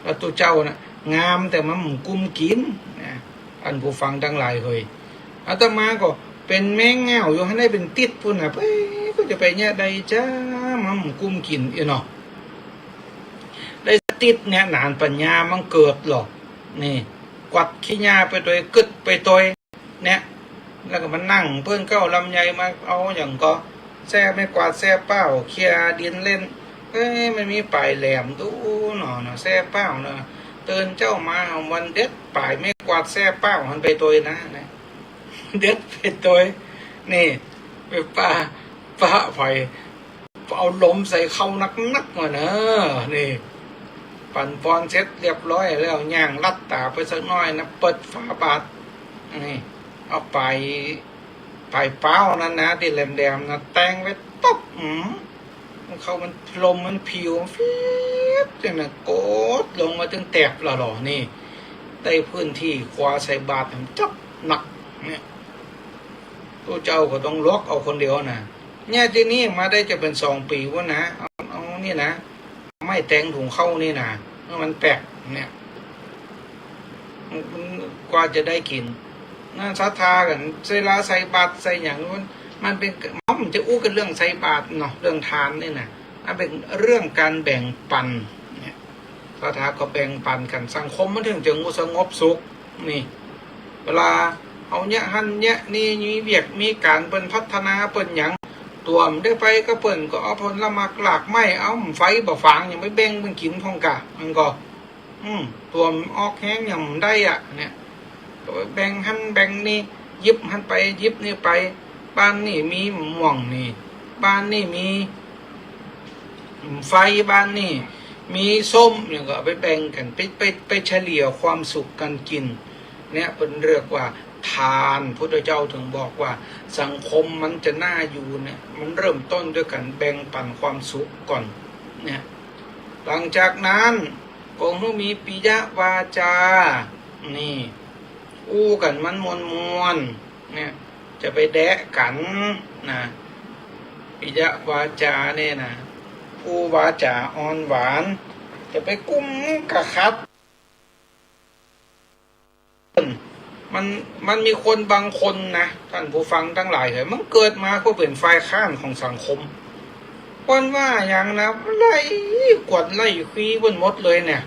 แล้วตุ๊เจ้าน่ะ งามแต่มันบ่กุ้มกิ๋นนะ ท่านผู้ฟังตังหลายเฮ้ย อาตมาก็เป๋นแมงเง่าอยู่หั้นได้เป๋นติ๊ดปู๊นน่ะ เอ้ย ก็จะไปเยียะใดจ้า มันบ่กุ้มกิ๋นอี้เนาะ ได้ติ๊ดเนี่ย หนานปั๋ญญามันเกิดหรอก นี่ กวาดขี้หญ้าไปตวย กึ๊ดไปตวย เนี่ย แล้วก็มานั่ง เปิ้นก็เอาลำไยมา เอาหยังก็ แส้ไม้กวาดแส้เป้า เขี่ยดินเล่น เอ้ย มันมีป๋ายแหลมดูเนาะ เนาะ แส้เป้าเนาะ ตื่นเจ๊ามาวันเด็ดป๋ายไม้กวาดแส้เป้าหั้นไปตวยนะ นะ เด็ดไปตวย นี่ ไปปะ ปะไผ เอาลมใส่เข้านักๆ มาเนอะ นี่ ปั๋นปอนเสร็จเรียบร้อยแล้ว ย่างลัดต๋าไปสักหน้อยนะ เปิดฝาบาตร นี่ เอาป๋าย ป๋ายเป๊านั่นนะ ตี้แหลมๆ นะ แตงไว้ตุ๊บ อืม มันเข้า มัน ลมมันผิว ฟี๊ด จังนั้น กดลงมาตึงแตบละหล่อ นี่ ได้พื้นตี้คว้าใส่บาตร จับหนัก เนี่ย ตุ๊เจ้าก็ต้องล็อกเอาคนเดียวนะ เนี่ย ตี้นี่มาได้จะเป๋นสองปี๋ปู๊นนะ เอา เอานี่นะ ไม้แตงถุงข้าวนี่นะ มันแปลก เนี่ย กว่าจะได้กิ๋น นะ ศรัทธากั๋น เวลาใส่บาตรใส่หยัง มัน มันเป๋น มันจะอู้กั๋นเรื่องใส่บาตรเนาะ เรื่องทานนี่นะ มันเป๋นเรื่องก๋านแบ่งปันเนี่ย ศรัทธาก็แบ่งปันกั๋น สังคมมันเถิงจะสงบสุข นี่ เวลาเฮาเยียะหั้นเยียะนี่ มีเวียกมีก๋าน เปิ้นพัฒนาเปิ้นหยัง ตั๋วบ่ได้ไปกับเปิ้นก็เอาผลหมากรากไม้ เอาไฟบ่ฝาง ยังไปแบ่งเปิ้นกิ๋นพ่องก่ะ มันก็ อืม ตั๋วออกแฮงยังบ่ได้อะ เนี่ย ก็ไปแบ่งหั้นแบ่งนี่ หยิบหั้นไป หยิบนี่ไป บ้านนี่มีม่วงนี่ บ้านนี่มีไฟ บ้านนี่มีส้ม เนี่ยก็เอาไปแบ่งกั๋น ไป ไป ไปเฉลี่ยความสุขกั๋นกิ๋น เนี่ยเปิ้นเรียกว่าทาน พุทธเจ้าเถิงบอกว่าสังคมมันจะน่าอยู่เนี่ย มันเริ่มต้นด้วยก๋านแบ่งปันความสุขก่อน เนี่ย หลังจากนั้น ก็หื้อมีปิยวาจา นี่ อู้กั๋นมันม่วนๆ เนี่ย จะไปแดะกั๋นนะ ปิยวาจาเนี่ยนะ อู้วาจ๋าอ่อนหวาน จะไปกุมกะขัด มัน มันมีคนบางคนนะ ต้านผู้ฟังตังหลายเหย มันเกิดมาเปื้อเป๋นฝ่ายค้านของสังคม เปิ้นว่าหยังนะ ไล่กวดไล่คีย์เปิ้นหมดเลยเนี่ย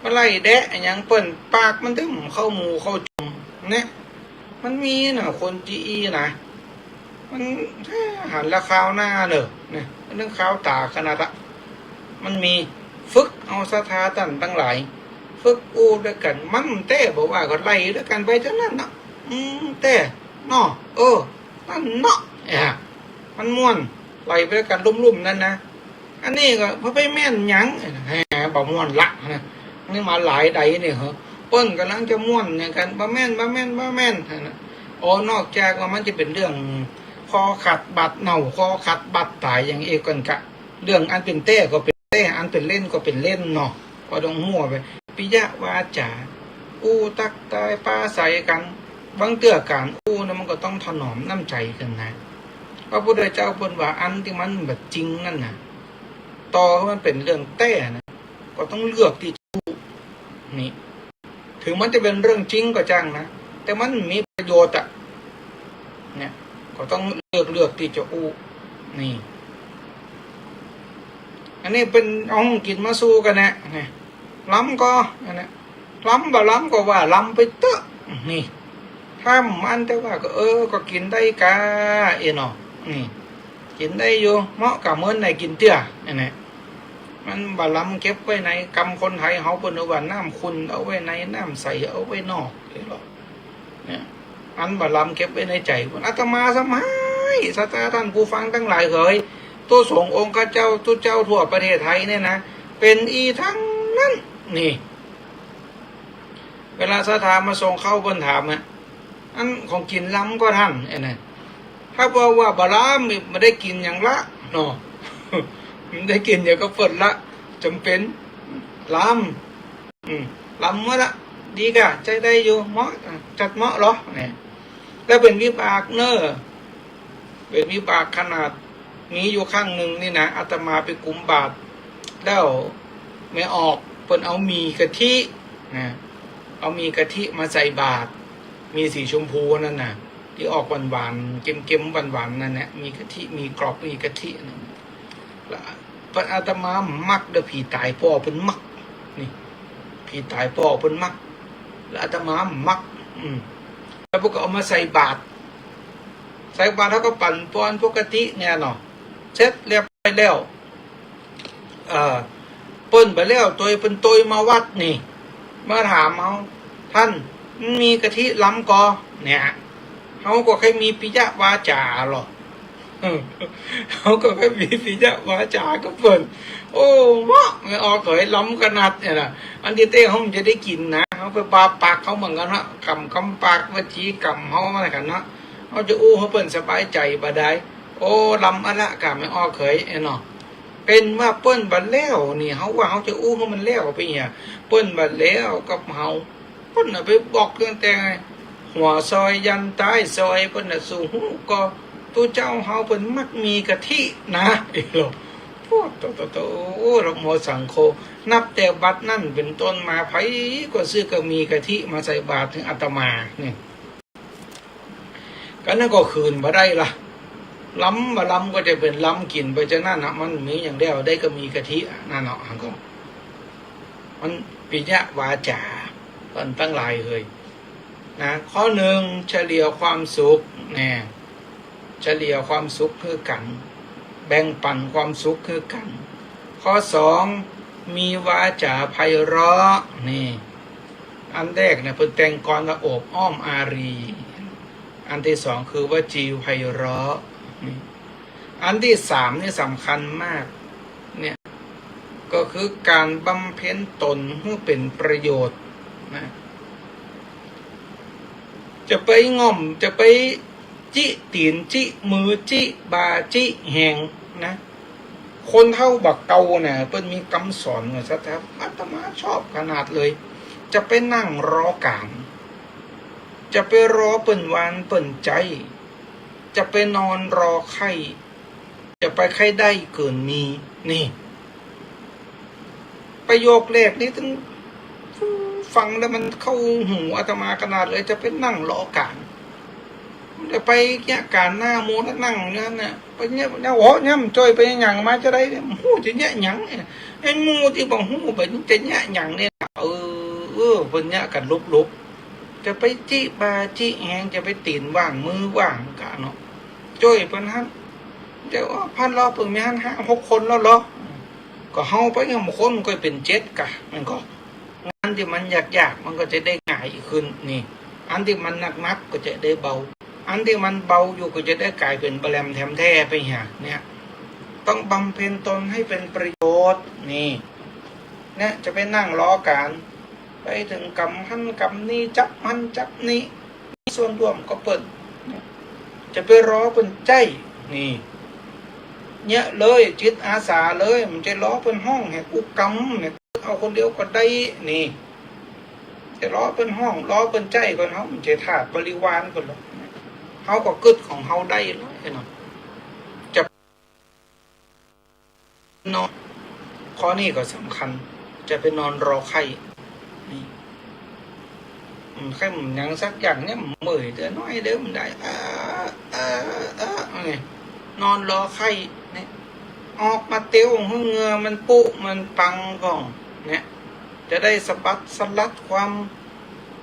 มาไล่แดะหยังเปิ้น ปากมันตึงเข้าหมู่เข้าจุมเนี่ย มันมีนะ คนตี้อี้นะ มัน หันละคาวหน้าเน่อ เนี่ย มันนึ่งคาวต๋าขนาดละ มันมี ฝึกเอาศรัทธาต้านตังหลาย ฝึกอู้ตวยกั๋น มันแต๊บ่ว่าก็ไล่ตวยกั๋นไปเต้านั้นเนาะ อืม แต๊เนาะ เออ นั่นเนาะ เอ้อ มันม่วน ไล่ไปตวยกั๋นลุ่มๆ นั้นนะ อันนี้ก็บ่ไปแม่นหยัง แหม บ่ม่วนละนะ นี่มาหลายใดนี่เหรอ เปิ้นก่ำลังจะม่วนหยังกั๋น บ่แม่น บ่แม่น บ่แม่นนะ อ๋อ นอกจากว่ามันจะเป๋นเรื่องคอขาดบาดเน่า คอขาดบาดต๋ายอย่างอี้ก่อนกะ เรื่องอันเป๋นแต๊ก็เป๋นแต๊ อันเป๋นเล่นก็เป๋นเล่นเนาะ ก็ต้องหัวไป ปิยวาจา อู้ตั๊กตายปราศรัยกั๋น บางเตื้อก๋านอู้นะ มันก็ต้องถนอมน้ำใจ๋กั๋นนะ พระพุทธเจ้าเปิ้นว่าอันตี้มันบ่จริงนั่นนะ ต่อหื้อมันเป๋นเรื่องแต๊นะ ก็ต้องเลือกตี้จะอู้ นี่ เถิงมันจะเป๋นเรื่องจริงก็จ้างนะ แต่มันมีประโยชน์อะ เนี่ย ก็ต้องเลือก เลือกตี้จะอู้ นี่ อันนี้เปิ้นเอาของกิ๋นมาสู่กั๋นแหละ เนี่ย ลำก็ อันเนี้ย ลำบ่ลำก็ว่าลำไปเต๊อะ นี่ ถ้ามันแต่ว่าก็ เออ ก็กิ๋นได้ก้า เอ้อเนาะ นี่ กิ๋นได้อยู่ เหมาะก้าเมินไหนกิ๋นเตื้อ อันเนี้ย มันบ่ลำเก็บไว้ใน กำคนไทยเฮาเปิ้นว่าน้ำขุ่นเอาไว้ใน น้ำใสเอาไว้นอก เอ้อเนาะ เนี่ย อันบ่ลำเก็บไว้ในใจ๋ อาตมาซ้ำฮ้าย ศรัทธาต้านผู้ฟังตังหลายเหย ตุ๊สงฆ์องค์ข้าเจ้า ตุ๊เจ้าทั่วประเทศไทยเนี่ยนะ เป๋นอี้ตังนั้น นี่ เวลาศรัทธามาส่งข้าวเปิ้นถามอะ อันของกิ๋นลำก่อต้าน ไอ้นั่น ถ้าว่า ว่าบ่ลำ บ่ได้กิ๋นหยังละ เนาะ บ่ได้กิ๋นหยังกับเปิ้นละ จ๋ำเป๋น ลำ อืม ลำเมื่อละ ดีก้า ใจ๊ได้อยู่ เหมาะ จัดเหมาะเหรอ เนี่ย แล้วเป๋นวิบากเน่อ เป๋นวิบากขนาด มีอยู่ครั้งนึ่งนี่นะ อาตมาไปกุมบาตร แล้วแม่ออกเปิ้นเอาหมี่กะทินะ เอาหมี่กะทิมาใส่บาตร หมี่สีชมพูนั่นน่ะ ตี้ออกหวานๆ เก็มๆ หวานๆ นั่นแหละ หมี่กะทิ หมี่กรอบ หมี่กะทินั่น แล้วเปิ้น อาตมามักเด้อ ผีต๋ายป้อเปิ้นมัก นี่ ผีต๋ายป้อเปิ้นมัก แล้วอาตมามัก อืม แล้วเปิ้นก็เอามาใส่บาตร ใส่บาตรแล้วก็ปั๋นปอนปกติเนี่ยเนาะ เสร็จเรียบร้อยแล้ว เอ่อ เปิ้นไปแล้ว ตวยเปิ้นตวยมาวัดนี่ มาถามเฮา ต้าน มันมีกะทิลำก่อ เนี่ย เฮาก็ใค่มีปิยวาจ๋าลอ เออ เฮาก็ใค่มีปิยวาจ๋ากับเปิ้น โอ้ เหมาะ แม่ออกเหย ลำขนาดเนี่ยนะ อันตี้แต๊เฮาบ่จะได้กิ๋นนะ เฮาไปบาปปากเฮาเหมือนกั๋นเนาะ กำ กำปาก วจีกรรมเฮาเหมือนกั๋นเนาะ เฮาจะอู้หื้อเปิ้นสบายใจ๋บ่ได้ โอ้ ลำอะละก้า แม่ออกเหย เอ้อเนาะ เป๋นว่าเปิ้นบ่แล้วนี่ เฮาว่าเฮาจะอู้หื้อมันแล้วไปเนี่ย เปิ้นบ่แล้วกับเฮา เปิ้นน่ะไปบอกตั้งแต่หัวซอยยันต้ายซอย เปิ้นน่ะ สูฮู้ก่อ ตุ๊เจ้าเฮาเปิ้นมักหมี่กะทินะ เอ้อเนาะ โอ้ โต โต โต โอ้ นะโมสังโฆ นับแต่บัดนั้นเป๋นต้นมา ใผก็ซื้อก๋ำมี้ก๋ะถิมาใส่บาตรหื้ออาตมา นี่ ก็อันนั้นก็คืนบ่ได้ละ ลำบ่ลำก็จะเป๋นลำกิ๋นไปจานั้นนะ มันมีอย่างเดียวได้ก๋ำมี้ก๋ะถิอะ นั่นเนาะ หันก่อ มันปิยะวาจ๋า ต้านตังหลายเหย นะ ข้อนึ่ง เฉลี่ยความสุข แน่ เฉลี่ยความสุขหื้อกั๋น แบ่งปั๋นความสุขหื้อกั๋น ข้อสอง มีวาจ๋าไพเราะ นี่ อันแรกเนี่ย เปิ้นแต่งกลอนว่าโอบอ้อมอารี อันตี้สองคือวจีไพเราะ นี่ อันตี้สามนี่สำคัญมาก เนี่ย ก็คือก๋านบำเพ็ญต๋นหื้อเป๋นประโยชน์นะ จะไปง่อม จะไปจิตี๋น จิมือ จิบ่า จิแหงนะ คนเฒ่าบ่าเก่าน่ะ เปิ้นมีกำสอนว่า ศรัทธา อาตมาชอบขนาดเลย จะไปนั่งรอก๋าน จะไปรอเปิ้นหวานเปิ้นใจ๊ จะไปนอนรอใค่ จะไปใค่ได้เกิ่นมี นี่ ประโยคแรกนี่ตึง ฟังแล้วมันเข้าหูอาตมาขนาดเลย จะไปนั่งรอก๋าน จะไปเยียะก๋านหน้าหมู่แล้วนั่งอยู่หั้นน่ะ ไปเยียะ เยียะ โอ้ เยียะ มันจ้อยไปหยังมาจาใดเนี่ย บ่ฮู้จะเยียะหยังเนี่ย ไอ้หมู่ตี้บ่ฮู้บัดนี้จะเยียะหยังเนี่ย เออ เออ เปิ้นเยียะกั๋นหลบๆ จะไปจิบ่าจิแหง จะไปตี๋นว่างมือว่างกาเนาะ จ้อยเปิ้นหั้น แต่ว่าพาเลาะเปิ้นมีหั้นห้าหกคนแล้วเหรอ ก็เฮาไปเนี่ย บางคนมันก็เป๋นเจ็ดกา มันก็ งานตี้มันยากๆ มันก็จะได้ง่ายขึ้น นี่ อันตี้มันหนักๆ ก็จะได้เบา อันตี้มันเบาอยู่ก็จะได้ก๋ายเป๋นบ่าแหลมแถมแท้ไปเหีย เนี่ย ต้องบำเพ็ญตนให้เป็นประโยชน์ นี่ เนี่ย จะไปนั่งรอก๋าน ไปเถิงกำหั้นกำนี้ จับหั้นจับนี้ มีส่วนร่วมกับเปิ้น จะไปรอเปิ้นใจ๊ นี่ เยียะเลย จิตอาสาเลย บ่ใจ้รอเปิ้นฮ้องหื้อกู้กำเนี่ย เอาคนเดียวก็ได้ นี่ จะรอเปิ้นฮ้อง รอเปิ้นใจ๊ก่อน เฮาบ่ใจ้ทาสบริวารเปิ้นหรอก เฮาก็กึ๊ดของเฮาได้แล้วเนาะ จะ นอน ข้อนี้ก็สำคัญ จะไปนอนรอใค่ นี่ อืม ใค่หยังสักอย่างเนี่ย เมื่อยเตื้อน้อยเดียวบ่ได้ เออ เออ เออ นี่ นอนรอใค่ นี่ ออกมาเตียวหื้อเหงื่อมันปุมันปังก่อน เนี่ย จะได้สะบัดสะลัดความ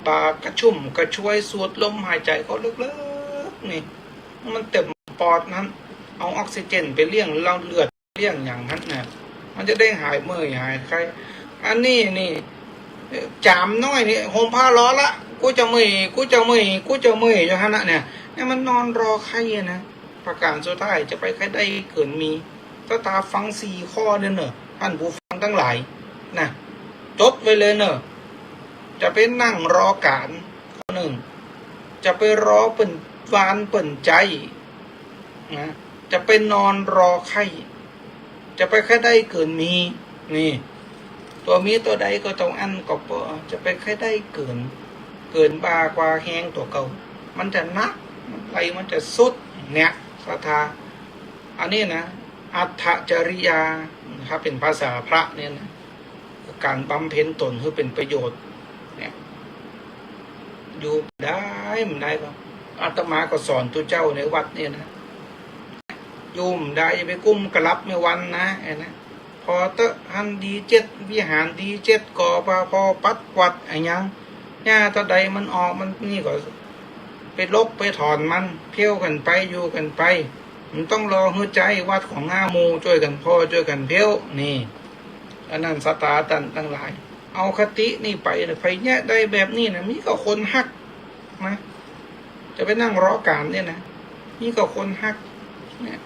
บ่ากระชุ่มกระชวย สูดลมหายใจ๋เข้าลึกๆ นี่ มันเต็มปอดหั้น เอาออกซิเจนไปเลี้ยงเลือด เลี้ยงหยังหั้นน่ะ มันจะได้หายเมื่อยหายไข้ อันนี้นี่ จามน้อยนี่ ห่มผ้ารอละ กูจะเมื่อย กูจะเมื่อย กูจะเมื่อย อยู่หั้นน่ะเนี่ย เนี่ยมันนอนรอใค่นะ ประก๋านสุดท้ายจะไปใค่ได้เกิ่นมี ศรัทธาฟังสี่ข้อเนี่ยเน่อ ท่านผู้ฟังตังหลายนะ จดไว้เลยเน่อ จะไปนั่งรอก๋าน ข้อนึ่ง จะไปรอเปิ้นหวานเปิ้นใจ๊ นะ จะไปนอนรอใค่ จะไปใค่ได้เกิ่นมี นี่ ตั๋วมีตั๋วใดก็เต้าอั้นก็ปอ จะไปใค่ได้เกิ่น เกิ่นบ่ากว่าแฮงตั๋วเก่า มันจะหนัก มันไหล มันจะสุด เนี่ย ศรัทธา อันนี้นะ อัตถจริยา ถ้าเป๋นภาษาพระเนี่ยนะ ก๋านบำเพ็ญตนหื้อเป๋นประโยชน์ เนี่ย อยู่ได้บ่ได้ก็ อาตมาก็สอนตุ๊เจ้าในวัดเนี่ยนะ อยู่บ่ได้อย่าไปกุ้มกะลับแม่วันนะ ไอ้นะ ผ่อเต๊อะ หั้นดีเจ็ด วิหารดีเจ็ด ก่อปา ผ่อปัดกวาดอะหยัง หญ้าเต้าใดมันออกมันนี่ก็ไปรกไปถอนมัน เพี้ยวกั๋นไป อยู่กั๋นไป บ่ต้องรอหื้อใจ๊วัดของห้าหมู่จ้วยกั๋นผ่อจ้วยกั๋นเพี้ยว นี่ อันนั้นศรัทธาต้านตังหลาย เอาคตินี่ไปนะ ใผเยียะได้แบบนี้นะ มีก้าคนฮักนะ จะไปนั่งรอก๋านเนี่ยนะ มีก้าคนฮัก เนี่ย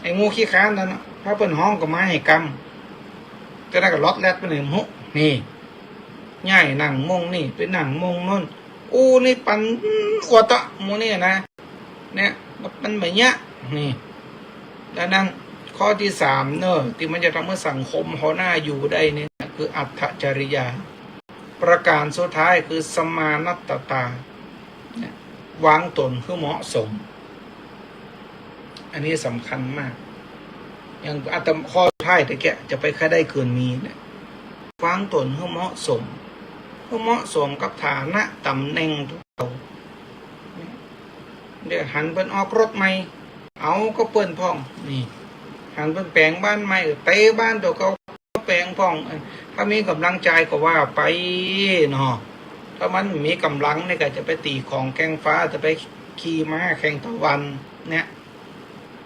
ไอ้หมู่ขี้คร้านนั่นน่ะ ถ้าเปิ้นฮ้องก็มาหื้อกำ จะได้ก็ล็อดแล็ดไปเลย หมู่ นี่ ย้ายนั่งม่วงนี่ ไปนั่งม่วงโน้น อู้นี่ปันอวดอะ หมู่นี่นะ เนี่ย มันบ่เยียะ นี่ ดังนั้น ข้อตี้สามเน่อ ตี้มันจะทำหื้อสังคมเฮาน่าอยู่ได้เนี่ย คืออัตถจริยา ประก๋านสุดท้ายคือสมานัตตา เนี่ย วางตนหื้อเหมาะสม อันนี้สำคัญมาก อย่างอาตมาข้อสุดท้ายตะเกียะ จะไปใค่ได้เกินมีเนี่ย วางต๋นหื้อเหมาะสม หื้อเหมาะสมกับฐานะต๋ำแหน่งของเฮา เนี่ย หันเปิ้นออกรถใหม่ เอากับเปิ้นพ่อง นี่ หันเปิ้นแป๋งบ้านใหม่ เตะบ้านตั๋วเก่า แป๋งพ่อง ถ้ามีก๋ำลังใจ๋ก็ว่าไปเนาะ ถ้ามันบ่มีก๋ำลังเนี่ยก็จะไปตี๋ของแข่งฟ้า จะไปขี่ม้าแข่งตะวันเนี่ย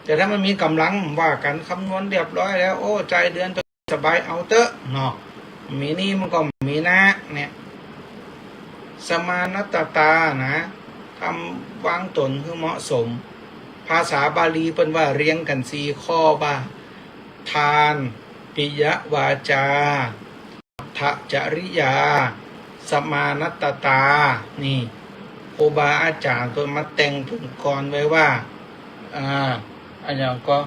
แต่ถ้ามันมีก๋ำลัง ว่ากั๋นคำนวณเรียบร้อยแล้ว โอ้ จ่ายเดือนสบายเอาเต๊อะเนาะ มีนี่มันก็มีนะเนี่ย สมานัตตานะ ทำวางต๋นหื้อเหมาะสม ภาษาบาลีเปิ้นว่าเรียงกั๋นสี่ข้อว่า ทาน ปิยวาจา อัตถจริยา สมานัตตา นี่ ครูบาอาจ๋ารย์เปิ้นมาแต่งเปิ้นกลอนไว้ว่า อ่า อะหยังก็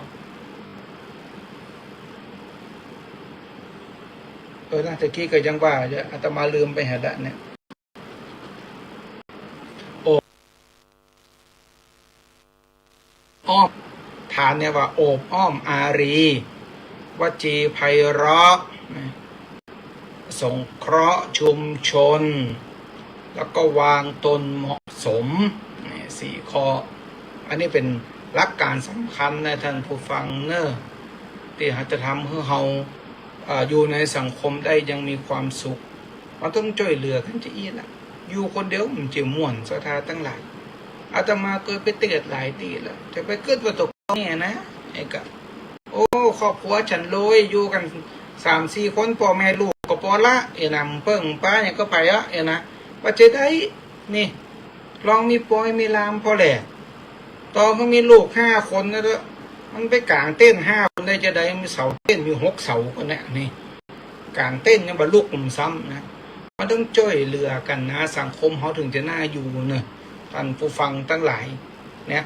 เออนะ ตะกี้ก็ยังว่าอยู่ อาตมาลืมไปหั้นละเนี่ย โอ อ้อม ทานเนี่ยว่าโอบอ้อมอารี วจีไพเราะ สงเคราะห์ชุมชน แล้วก็วางตนเหมาะสม นี่สี่ข้อ อันนี้เป๋นหลักก๋านสำคัญนะท่านผู้ฟังเน่อ ตี้เฮาจะทำหื้อเฮา เอ่อ อยู่ในสังคมได้อย่างมีความสุข เฮาต้องจ้วยเหลือกั๋นจะอี้ละ อยู่คนเดียวมันจะม่วน ศรัทธาตังหลาย อาตมาเกยไปเตศน์หลายตี้ละ จะไปกึ๊ดว่าตั๋วเก่าเนี่ยนะ ไอ้กะ โอ้ ครอบครัวฉันรวย อยู่กั๋นสามสี่คน ป้อแม่ลูกก็ปอละ เอะนะ เปิ้งป้าหยังก็ไปอะ เอะนะ ว่าจะได้ นี่ ลองมีปอยมีลามผ่อแหละ ต่อเมื่อมีลูกห้าคนนะเต๊อะ มันไปก๋างเต็นท์ห้าคนได้จะใด มีเสาเต็นท์มีหกเสาก็เนี่ย นี่ ก๋างเต็นท์ยังบ่ลุก มันซ้ำนะ มันต้องจ้วยเหลือกั๋นนะ สังคมเฮาเถิงจะน่าอยู่เน่อ ท่านผู้ฟังตังหลาย เนี่ย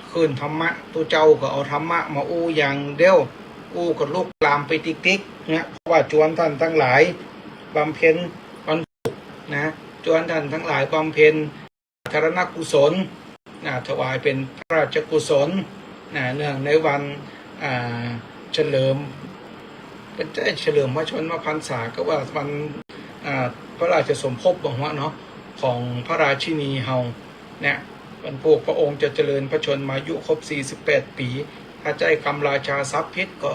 คืนธรรมะ ตุ๊เจ้าก็เอาธรรมะมาอู้อย่างเดียว อู้ก็ลุกลามไปติ๊กๆ เนี่ย เพราะว่าจวนท่านตังหลายบำเพ็ญวันศุกร์นะ จวนท่านตังหลายบำเพ็ญสาธารณกุศลนะ ถวายเป๋นพระราชกุศลนะ เนื่องในวัน อ่า เฉลิม บ่ใจ้เฉลิมพระชนมพรรษา ก็ว่าวัน อ่า พระราชสมภพบ่าหัวเนาะ ของพระราชินีเฮา เนี่ย วันพวกพระองค์จะเจริญพระชนมายุครบสี่สิบแปดปี๋ ถ้าใจ๊กำราชาศัพท์ผิดก็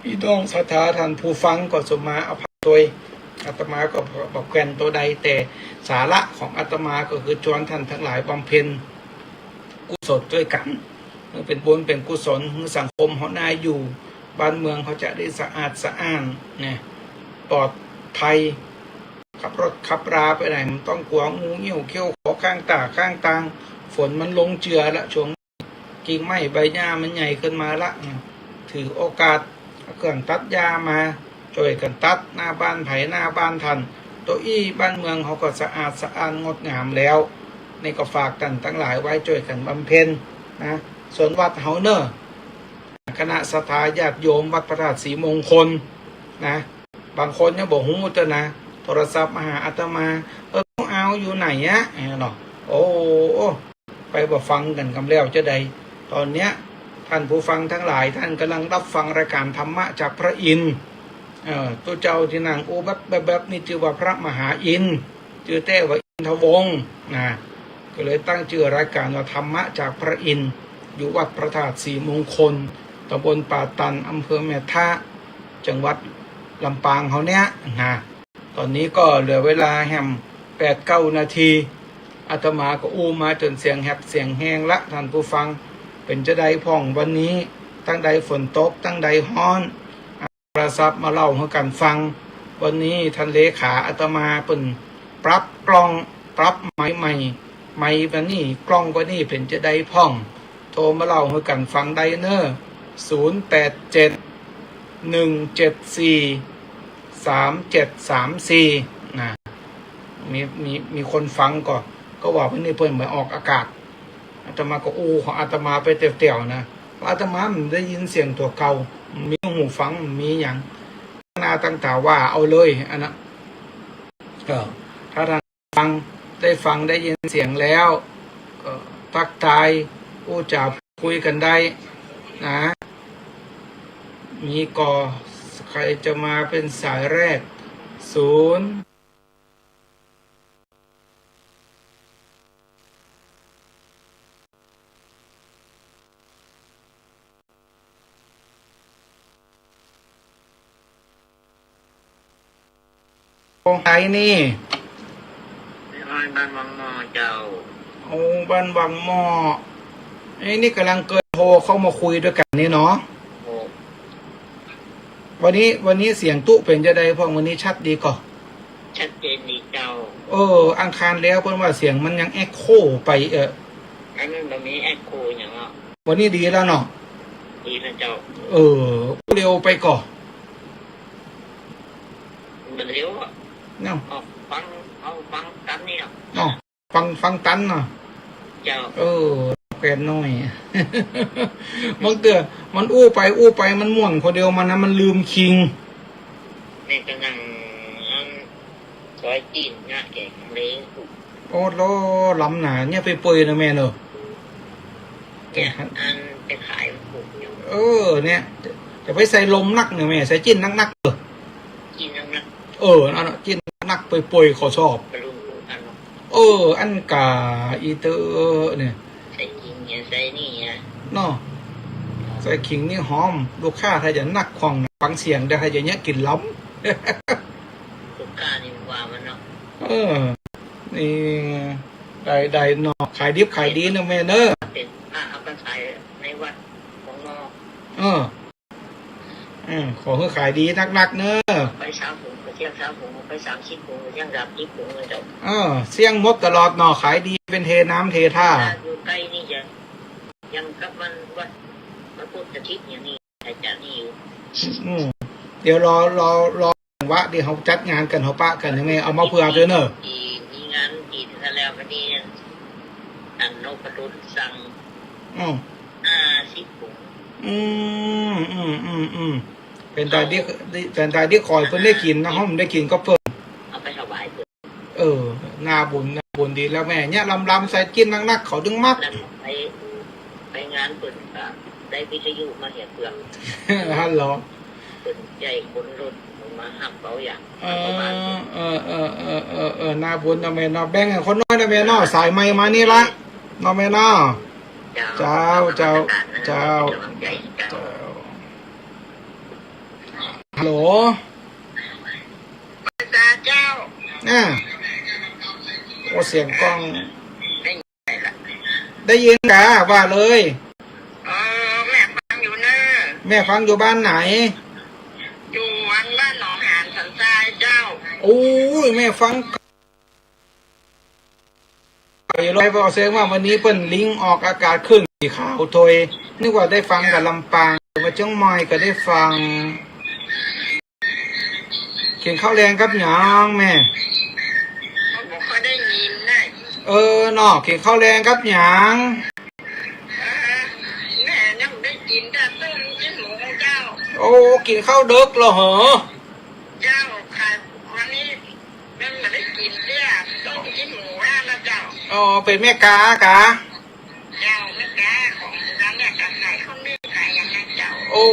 พี่น้องศรัทธาท่านผู้ฟังก็สมาอภัยตวย อาตมาก็บ่แคว่นโตใด แต่สาระของอาตมาก็คือจวนท่านตังหลายบำเพ็ญกุศลตวยกั๋น หื้อเป๋นบุญเป๋นกุศล หื้อสังคมเฮาน่าอยู่ บ้านเมืองเฮาจะได้สะอาดสะอ้านนะ ปลอดภัย ขับรถขับราไปไหนบ่ต้องกั๋วงูเงี้ยวเขี้ยวขอข้างต้าข้างตาง ฝนมันลงเจือละ ช่วงกิ่งไม้ใบหญ้ามันใหญ่ขึ้นมาละ ถือโอกาสเอาเครื่องตัดหญ้ามา จ้วยกั๋นตัด หน้าบ้านใผหน้าบ้านท่าน โตอี้บ้านเมืองเฮาก็สะอาดสะอ้านงดงามแล้ว นี่ก็ฝากต้านตังหลายไว้จ้วยกั๋นบำเพ็ญนะ ส่วนวัดเฮาเน่อ คณะศรัทธาญาติโยมวัดพระธาตุศรีมงคลนะ บางคนยังบ่ฮู้เต๊อะนะ โทรศัพท์มาหาอาตมา เออ หลวงอาอยู่ไหนอะ เนาะ โอ้ ไปบ่ฟังกั๋นกำแล้วจะใด ต๋อนเนี้ย ท่านผู้ฟังตังหลาย ต้านก่ำลังฮับฟังรายก๋านธรรมะจากพระอินทร์ เอ่อ ตุ๊เจ้าตี้นั่งอู้แวบๆ นี่จื้อว่าพระมหาอินทร์ จื้อแต๊ว่าอินทวงศ์นะ ก็เลยตั้งจื้อรายก๋านว่าธรรมะจากพระอินทร์ อยู่วัดพระธาตุศรีมงคล ตำบลป่าตัน อำเภอแม่ทะ จังหวัดลำปางเฮาเนี้ยนะ ต๋อนนี้ก็เหลือเวลาแหมแปดเก้านาที อาตมาก็อู้มาจ๋นเสียงแหบเสียงแฮงละ ต้านผู้ฟัง เป๋นจะใดพ่องวันนี้ ตังใดฝนตก ตังใดฮ้อน โทรศัพท์มาเล่าหื้อกั๋นฟัง วันนี้ต้านเลขาอาตมาเปิ้นปรับกล้อง ปรับไมค์ใหม่ ไมค์วันนี้ กล้องวันนี้เป๋นจะใดพ่อง โทรมาเล่าหื้อกั๋นฟังได้เน่อ ศูนย์แปดเจ็ด หนึ่งเจ็ดสี่ สามเจ็ดสามสี่ นะ มี มี มีคนฟังก็ ก็ว่าวันนี้เปิ้นบ่ออกอากาศ อาตมาก็อู้ของอาตมาไปแต๊วๆ นะ เพราะอาตมาบ่ได้ยินเสียงตั๋วเก่า บ่มีหูฟัง บ่มีหยัง ตั้งหน้าตั้งต๋าว่าเอาเลย อันนั้น ก็ถ้าท่าน ฟัง ได้ฟังได้ยินเสียงแล้ว ก็ทักทายอู้จ๋าพูดคุยกั๋นได้ นะ มีก่อ ใครจะมาเป็นสายแรก ศูนย์ ของใครนี่ แม่อ้อยบ้านวังหม้อเจ้า โอ้ บ้านวังหม้อ ไอ้นี่กำลังเกยโทรเข้ามาคุยด้วยกั๋นนี่เนาะ โอ้ วันนี้ วันนี้เสียงตุ๊เป๋นจะใดพ่อง วันนี้ชัดดีก่อ ชัดเจนดีเจ้า เออ อังคารแล้วเปิ้นว่าเสียงมันยังเอ็กโคไป เออ อันนั้นบ่มีเอ็กโคหยังอ่ะ วันนี้ดีแล้วเนาะ ดีแล้วเจ้า เออ เร็วไปก่อ มันเร็วอ่ะ เนาะ เอาฟัง เอาฟังตันนี่อ่ะ เนาะ ฟัง ฟังตันเนาะ เจ้า เออ แควนน้อย บางเตื้อมันอู้ไปอู้ไปมันม่วนคนเดียวมันนะ มันลืมคิง นี่ก็นั่ง อัน ซอยจีนนะ แกงเลย โอ้โห ล้ำหนา เนี่ยไปเปยนะแม่เนอะ เนี่ย อันไปขายมันถูกอยู่ เออ เนี่ย จะไปใส่ลมนักเนี่ยแม่ ใส่จีนนักๆ เออ จีนนักๆ เออ อันนั้นจีนนักๆ เปยๆ เขาชอบ กะลุงกูกันเนาะ เออ อันกาอีเตอเนี่ย ใส่จีนเนี่ย ใส่นี่เนี่ย เนาะ ใส่ขิงนี่หอม ลูกค้าถ้าจะนักของฟังเสียงได้ ถ้าจะเนี่ยกิ๋นล้ำ ลูกค้านี่ว่ามันเนาะ เออ นี่ ได้ ได้เนาะ ขายดิบขายดีเนอะแม่เนอะ เป๋นพระเอาไปขายในวัดของนอก เออ เออ ขอหื้อขายดีนักๆ เนอะ ไปสามถุง ไปเสี่ยงสามถุง ไปสามสิบถุง ไปเสี่ยงสามสิบถุงเลยเจ้า เออ เสี่ยงหมดตลอดเนาะ ขายดีเป๋นเทน้ำเทท่า อยู่ใกล้นี่จะ ยังกับวันวัด วันพุธอาทิตย์อย่างนี้ อาจารย์นี่อยู่ อืม เดี๋ยวรอ รอ รอ วะ เดี๋ยวเฮาจัดงานกั๋น เฮาปะกั๋นยังไง เอามาเผื่อด้วยเนอะ ที่มีงานที่นั่นแล้ว วันนี้ อันนพดลสั่ง อืม ห้าสิบถุง อืม อืม อืม อืม เป๋นตาดี เป๋นตาดี ขอหื้อเปิ้นได้กิ๋นนะ เฮาบ่ได้กิ๋นก็เปิ้น เอาไปถวายเปิ้น เออ นาบุญ นาบุญดีแล้วแม่ เนี่ย ลำๆ ใส่จีนนักๆ เขาตึงมัก นั่นไป ไปงานเปิ้นก็ได้วิทยุมาเหียเฟือง ฮัลโหล เปิ้นใจ๊คนรถมาฮับเอาอย่าง เออ เออ เออ นาบุญเนาะแม่เนาะ แบ่งหื้อคนน้อยเนาะแม่เนาะ สายไมค์มานี่ละ เนาะแม่เนาะ เจ้า เจ้า เจ้า เจ้า เจ้า ฮัลโหล เจ้า อ่า โอ้ เสียงกล้อง ได้ยินกา ว่าเลย เออ แม่ฟังอยู่เนอะ แม่ฟังอยู่บ้านไหน อยู่วังบ้านหนองหานสันทรายเจ้า โอ้ย แม่ฟัง อยู่เลย บอกเสียงว่าวันนี้เปิ้นลิงก์ออกอากาศคลื่นสีขาวโทย นึกว่าได้ฟังกับลำปาง มาเจียงใหม่ก็ได้ฟัง กิ๋นข้าวแลงกับหยังแม่ บ่ค่อยได้ยินนะ เออเนาะ กิ๋นข้าวแลงกับหยัง เออ แม่ยังได้กิ๋นแต่ต้มจิ๊กหมูเจ้า โอ้ กิ๋นข้าวดึกแล้วเหรอ เจ้าค่ะ วันนี้ แม่บ่ได้กิ๋นเตื้อ ต้มจิ๊กหมูแล้วนะเจ้า อ๋อ เป๋นแม่ก๊ากา เจ้า แม่ก๊าของร้านเนี่ยก็ขายข้าวนึ่งขายอย่างนั้นเจ้า โอ้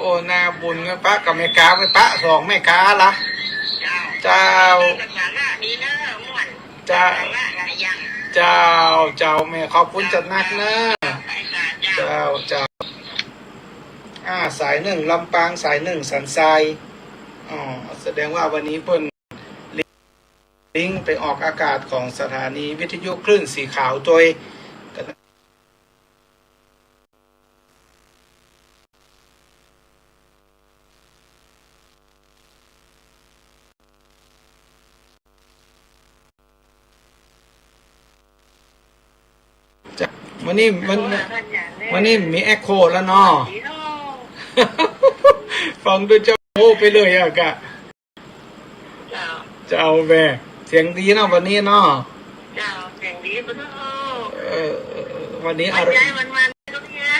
โอ้ นาบุญ ปะกับแม่ก๊า ไปปะสองแม่ก๊าละ เจ้า เจ้า ภาษาละดีเนอะ ม่วน เจ้า ภาษาละหลายอย่าง เจ้า เจ้า แม่ขอบคุณจัดนักเนอะ ไปค่ะ เจ้า เจ้า เจ้า อ่า สายนึ่งลำปาง สายนึ่งสันทราย อ๋อ แสดงว่าวันนี้เปิ้น ลิงก์ไปออกอากาศของสถานีวิทยุคลื่นสีขาวโดย จ้ะ วันนี้มัน วันนี้มีเอ็กโคแล้วเนาะ ฟังด้วยเจ้าโอ้ไปเลยอะกะ เจ้า เจ้าแม่ เสียงดีเนาะวันนี้เนาะ เจ้า เสียงดีปะเนาะ เออ วันนี้ วันย้ายวันวันก็เนี่ย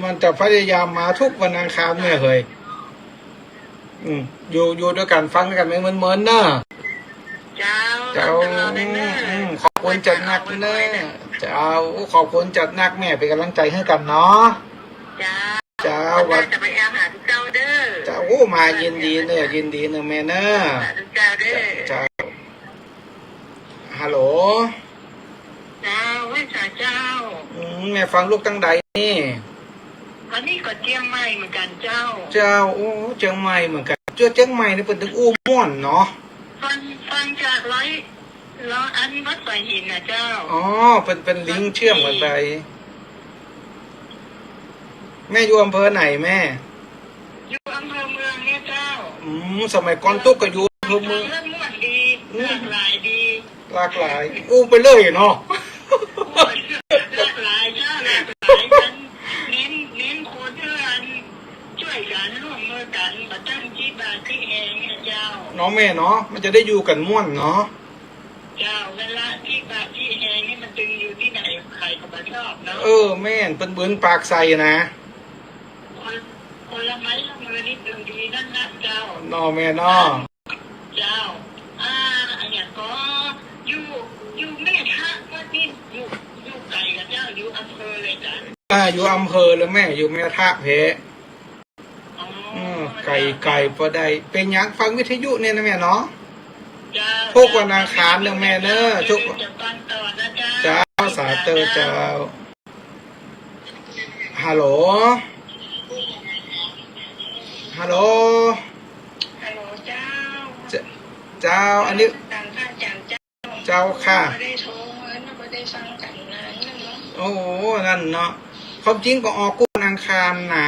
มันจะพยายามมาทุกวันอังคารแม่เหย อืม อยู่ อยู่ด้วยกั๋นฟังกั๋นแม่เมินๆ เนาะ เจ้า เจ้า ตลอดเลยเนอะ อืม ขอบคุณจัดนักเนอะ เจ้า ขอบคุณจัดนักแม่ เป๋นก๋ำลังใจ๋หื้อกั๋นเนาะ เจ้า เจ้า วันหน้าจะมาแอวหาตุ๊เจ้าเด้อ เจ้า โอ้ มายินดีเน่อ ยินดีเน่อแม่เน่อ สาธุเจ้าเด้อ เจ้า ฮัลโหล เจ้า ไหว้สาเจ้า อืม แม่ฟังลูกตังใดนี่ อันนี้ก็เจียงใหม่เหมือนกั๋นเจ้า เจ้า โอ้ เจียงใหม่เหมือนกั๋น จั๊วเจียงใหม่นี่เปิ้นตึงอู้ม่วนเนาะ ฟัง ฟังจากไลฟ์ แล้วอันวัดสายหินน่ะเจ้า อ๋อ เปิ้น เปิ้นลิงก์เชื่อมกั๋นไป แม่อยู่อำเภอไหนแม่ อยู่อำเภอเมืองเนี่ยเจ้า อืม สมัยก่อนตุ๊กก็อยู่อำเภอเมือง เรื่องม่วนดี อืม หลากหลายดี หลากหลาย อู้ไปเลยเนาะ หลากหลายเจ้า หลากหลายกั๋น เน้น เน้นคนเพื่อน จ้วยกั๋น ร่วมมือกั๋น บ่ต้องขี้บาดขี้แฮงเนี่ยเจ้า เนาะแม่เนาะ มันจะได้อยู่กั๋นม่วนเนาะ เจ้า เวลาขี้บาดขี้แฮงนี่มันตึงอยู่ตี้ไหน ใผก็บ่ชอบเนาะ เออ แม่น เปิ้นเปิ้นปากใส่นะ คน คนละไม้ละมือนี่ตึงดีนักนะเจ้า เนาะแม่เนาะ เจ้า อ่า อะหยังก็ อยู่ อยู่แม่ทะวัดนี่ อยู่ อยู่ไก๋กั๋นเจ้า อยู่อำเภอเลยจ๊ะ อ่า อยู่อำเภอเลยแม่ อยู่แม่ทะแพ้ อ๋อ อืม ไก๋ ไก๋ปอได้ เป๋นหยังฟังวิทยุเนี่ยนะแม่เนาะ เจ้า ทุกวันอังคารเน่อแม่เน่อ เจ้า ทุก จะฟังต่อนะเจ้า เจ้า สาธุเจ้า ฮัลโหล ฮัลโหล ฮัลโหลเจ้า เจ้า เจ้า อันนี้ ต่างข้าจังเจ้า เจ้าค่ะ บ่ได้โทรมา บ่ได้ฟังกั๋นนานแล้วเนาะ โอ้โห นั่นเนาะ ความจริงก็ออกกู้วันอังคารนะ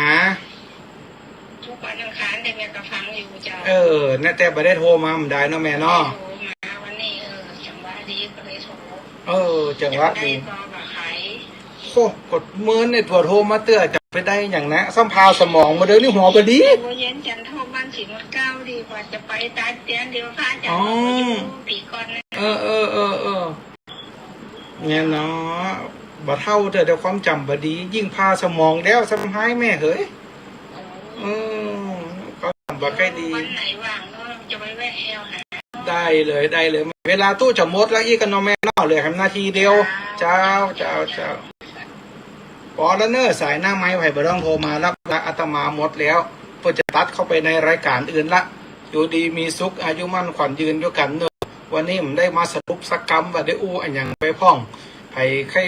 กู้วันอังคาร แต่แม่ก็ฟังอยู่เจ้า เออ นะ แต่บ่ได้โทรมาบ่ได้เนาะแม่เนาะ บ่ได้โทรมาวันนี้ เออ จังหวะดีก็เลยโทร เออ จังหวะดี ได้ก็บ่ขาย โอ้ กดเมินเนี่ย ตั๋วโทรมาเตื้อ จะไปได้หยังนะ ซ้ำผ่าสมองมาเด้อนี่ หัวบ่ดี บ่เย็นจันทร์โทรบ้านสิหมดเก้าดีกว่าจะไปตัดเตียนเดี๋ยวพระอาจารย์ อ๋อ บอกว่าอยู่ปีก่อนนะ เออ เออ เออ เออ เนี่ยเนาะ บ่เฒ่าเตื้อ แต่ความจ๋ำบ่ดี ยิ่งผ่าสมองแล้ว ซ้ำฮ้ายแม่เหย เออ ความจ๋ำบ่ใค่อยดี วันไหนว่างเนาะ จะไปแวะแอวหา ได้เลย ได้เลย เวลาตุ๊จะหมดแล้วอี้กั๋นเนาะแม่เนาะ เหลือแค่นาทีเดียว เจ้า เจ้า เจ้า ปอแล้วเน่อ สายหน้าไมค์ไผบ่ต้องโทรมาละ อาตมาหมดแล้ว เปิ้นจะตัดเข้าไปในรายก๋านอื่นละ อยู่ดีมีสุข อายุมั่นขวัญยืนอยู่กั๋นเน่อ วันนี้ผมได้มาสรุปสักกำว่าได้อู้อะหยังไปพ่อง ไผใค่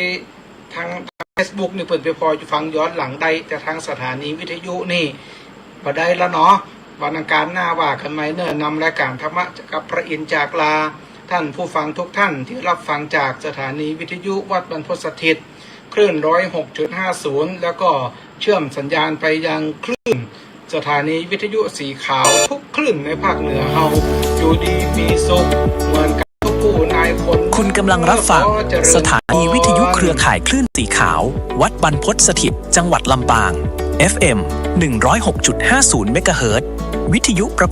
ทางเฟซบุ๊กนี่เปิ้นไปผ่อฟังย้อนหลังได้ แต่ทางสถานีวิทยุนี่บ่ได้ละเนาะ วันอังคารหน้าว่ากั๋นใหม่เน่อ นำรายก๋านธรรมะกับพระอินทร์จากลา ท่านผู้ฟังทุกท่านที่รับฟังจากสถานีวิทยุวัดบรรพตสถิต คลื่นร้อยหกจุดห้าศูนย์ แล้วก็เชื่อมสัญญาณไปยังคลื่นสถานีวิทยุสีขาวทุกคลื่นในภาคเหนือเฮา อยู่ดีมีสุขเหมือนกับทุกผู้นายคน คุณกำลังรับฟังสถานีวิทยุเครือข่ายคลื่นสีขาว วัดบรรพตสถิต จังหวัดลำปาง เอฟเอ็ม หนึ่งร้อยหกจุดห้าศูนย์ เมกะเฮิรตซ์ วิทยุประ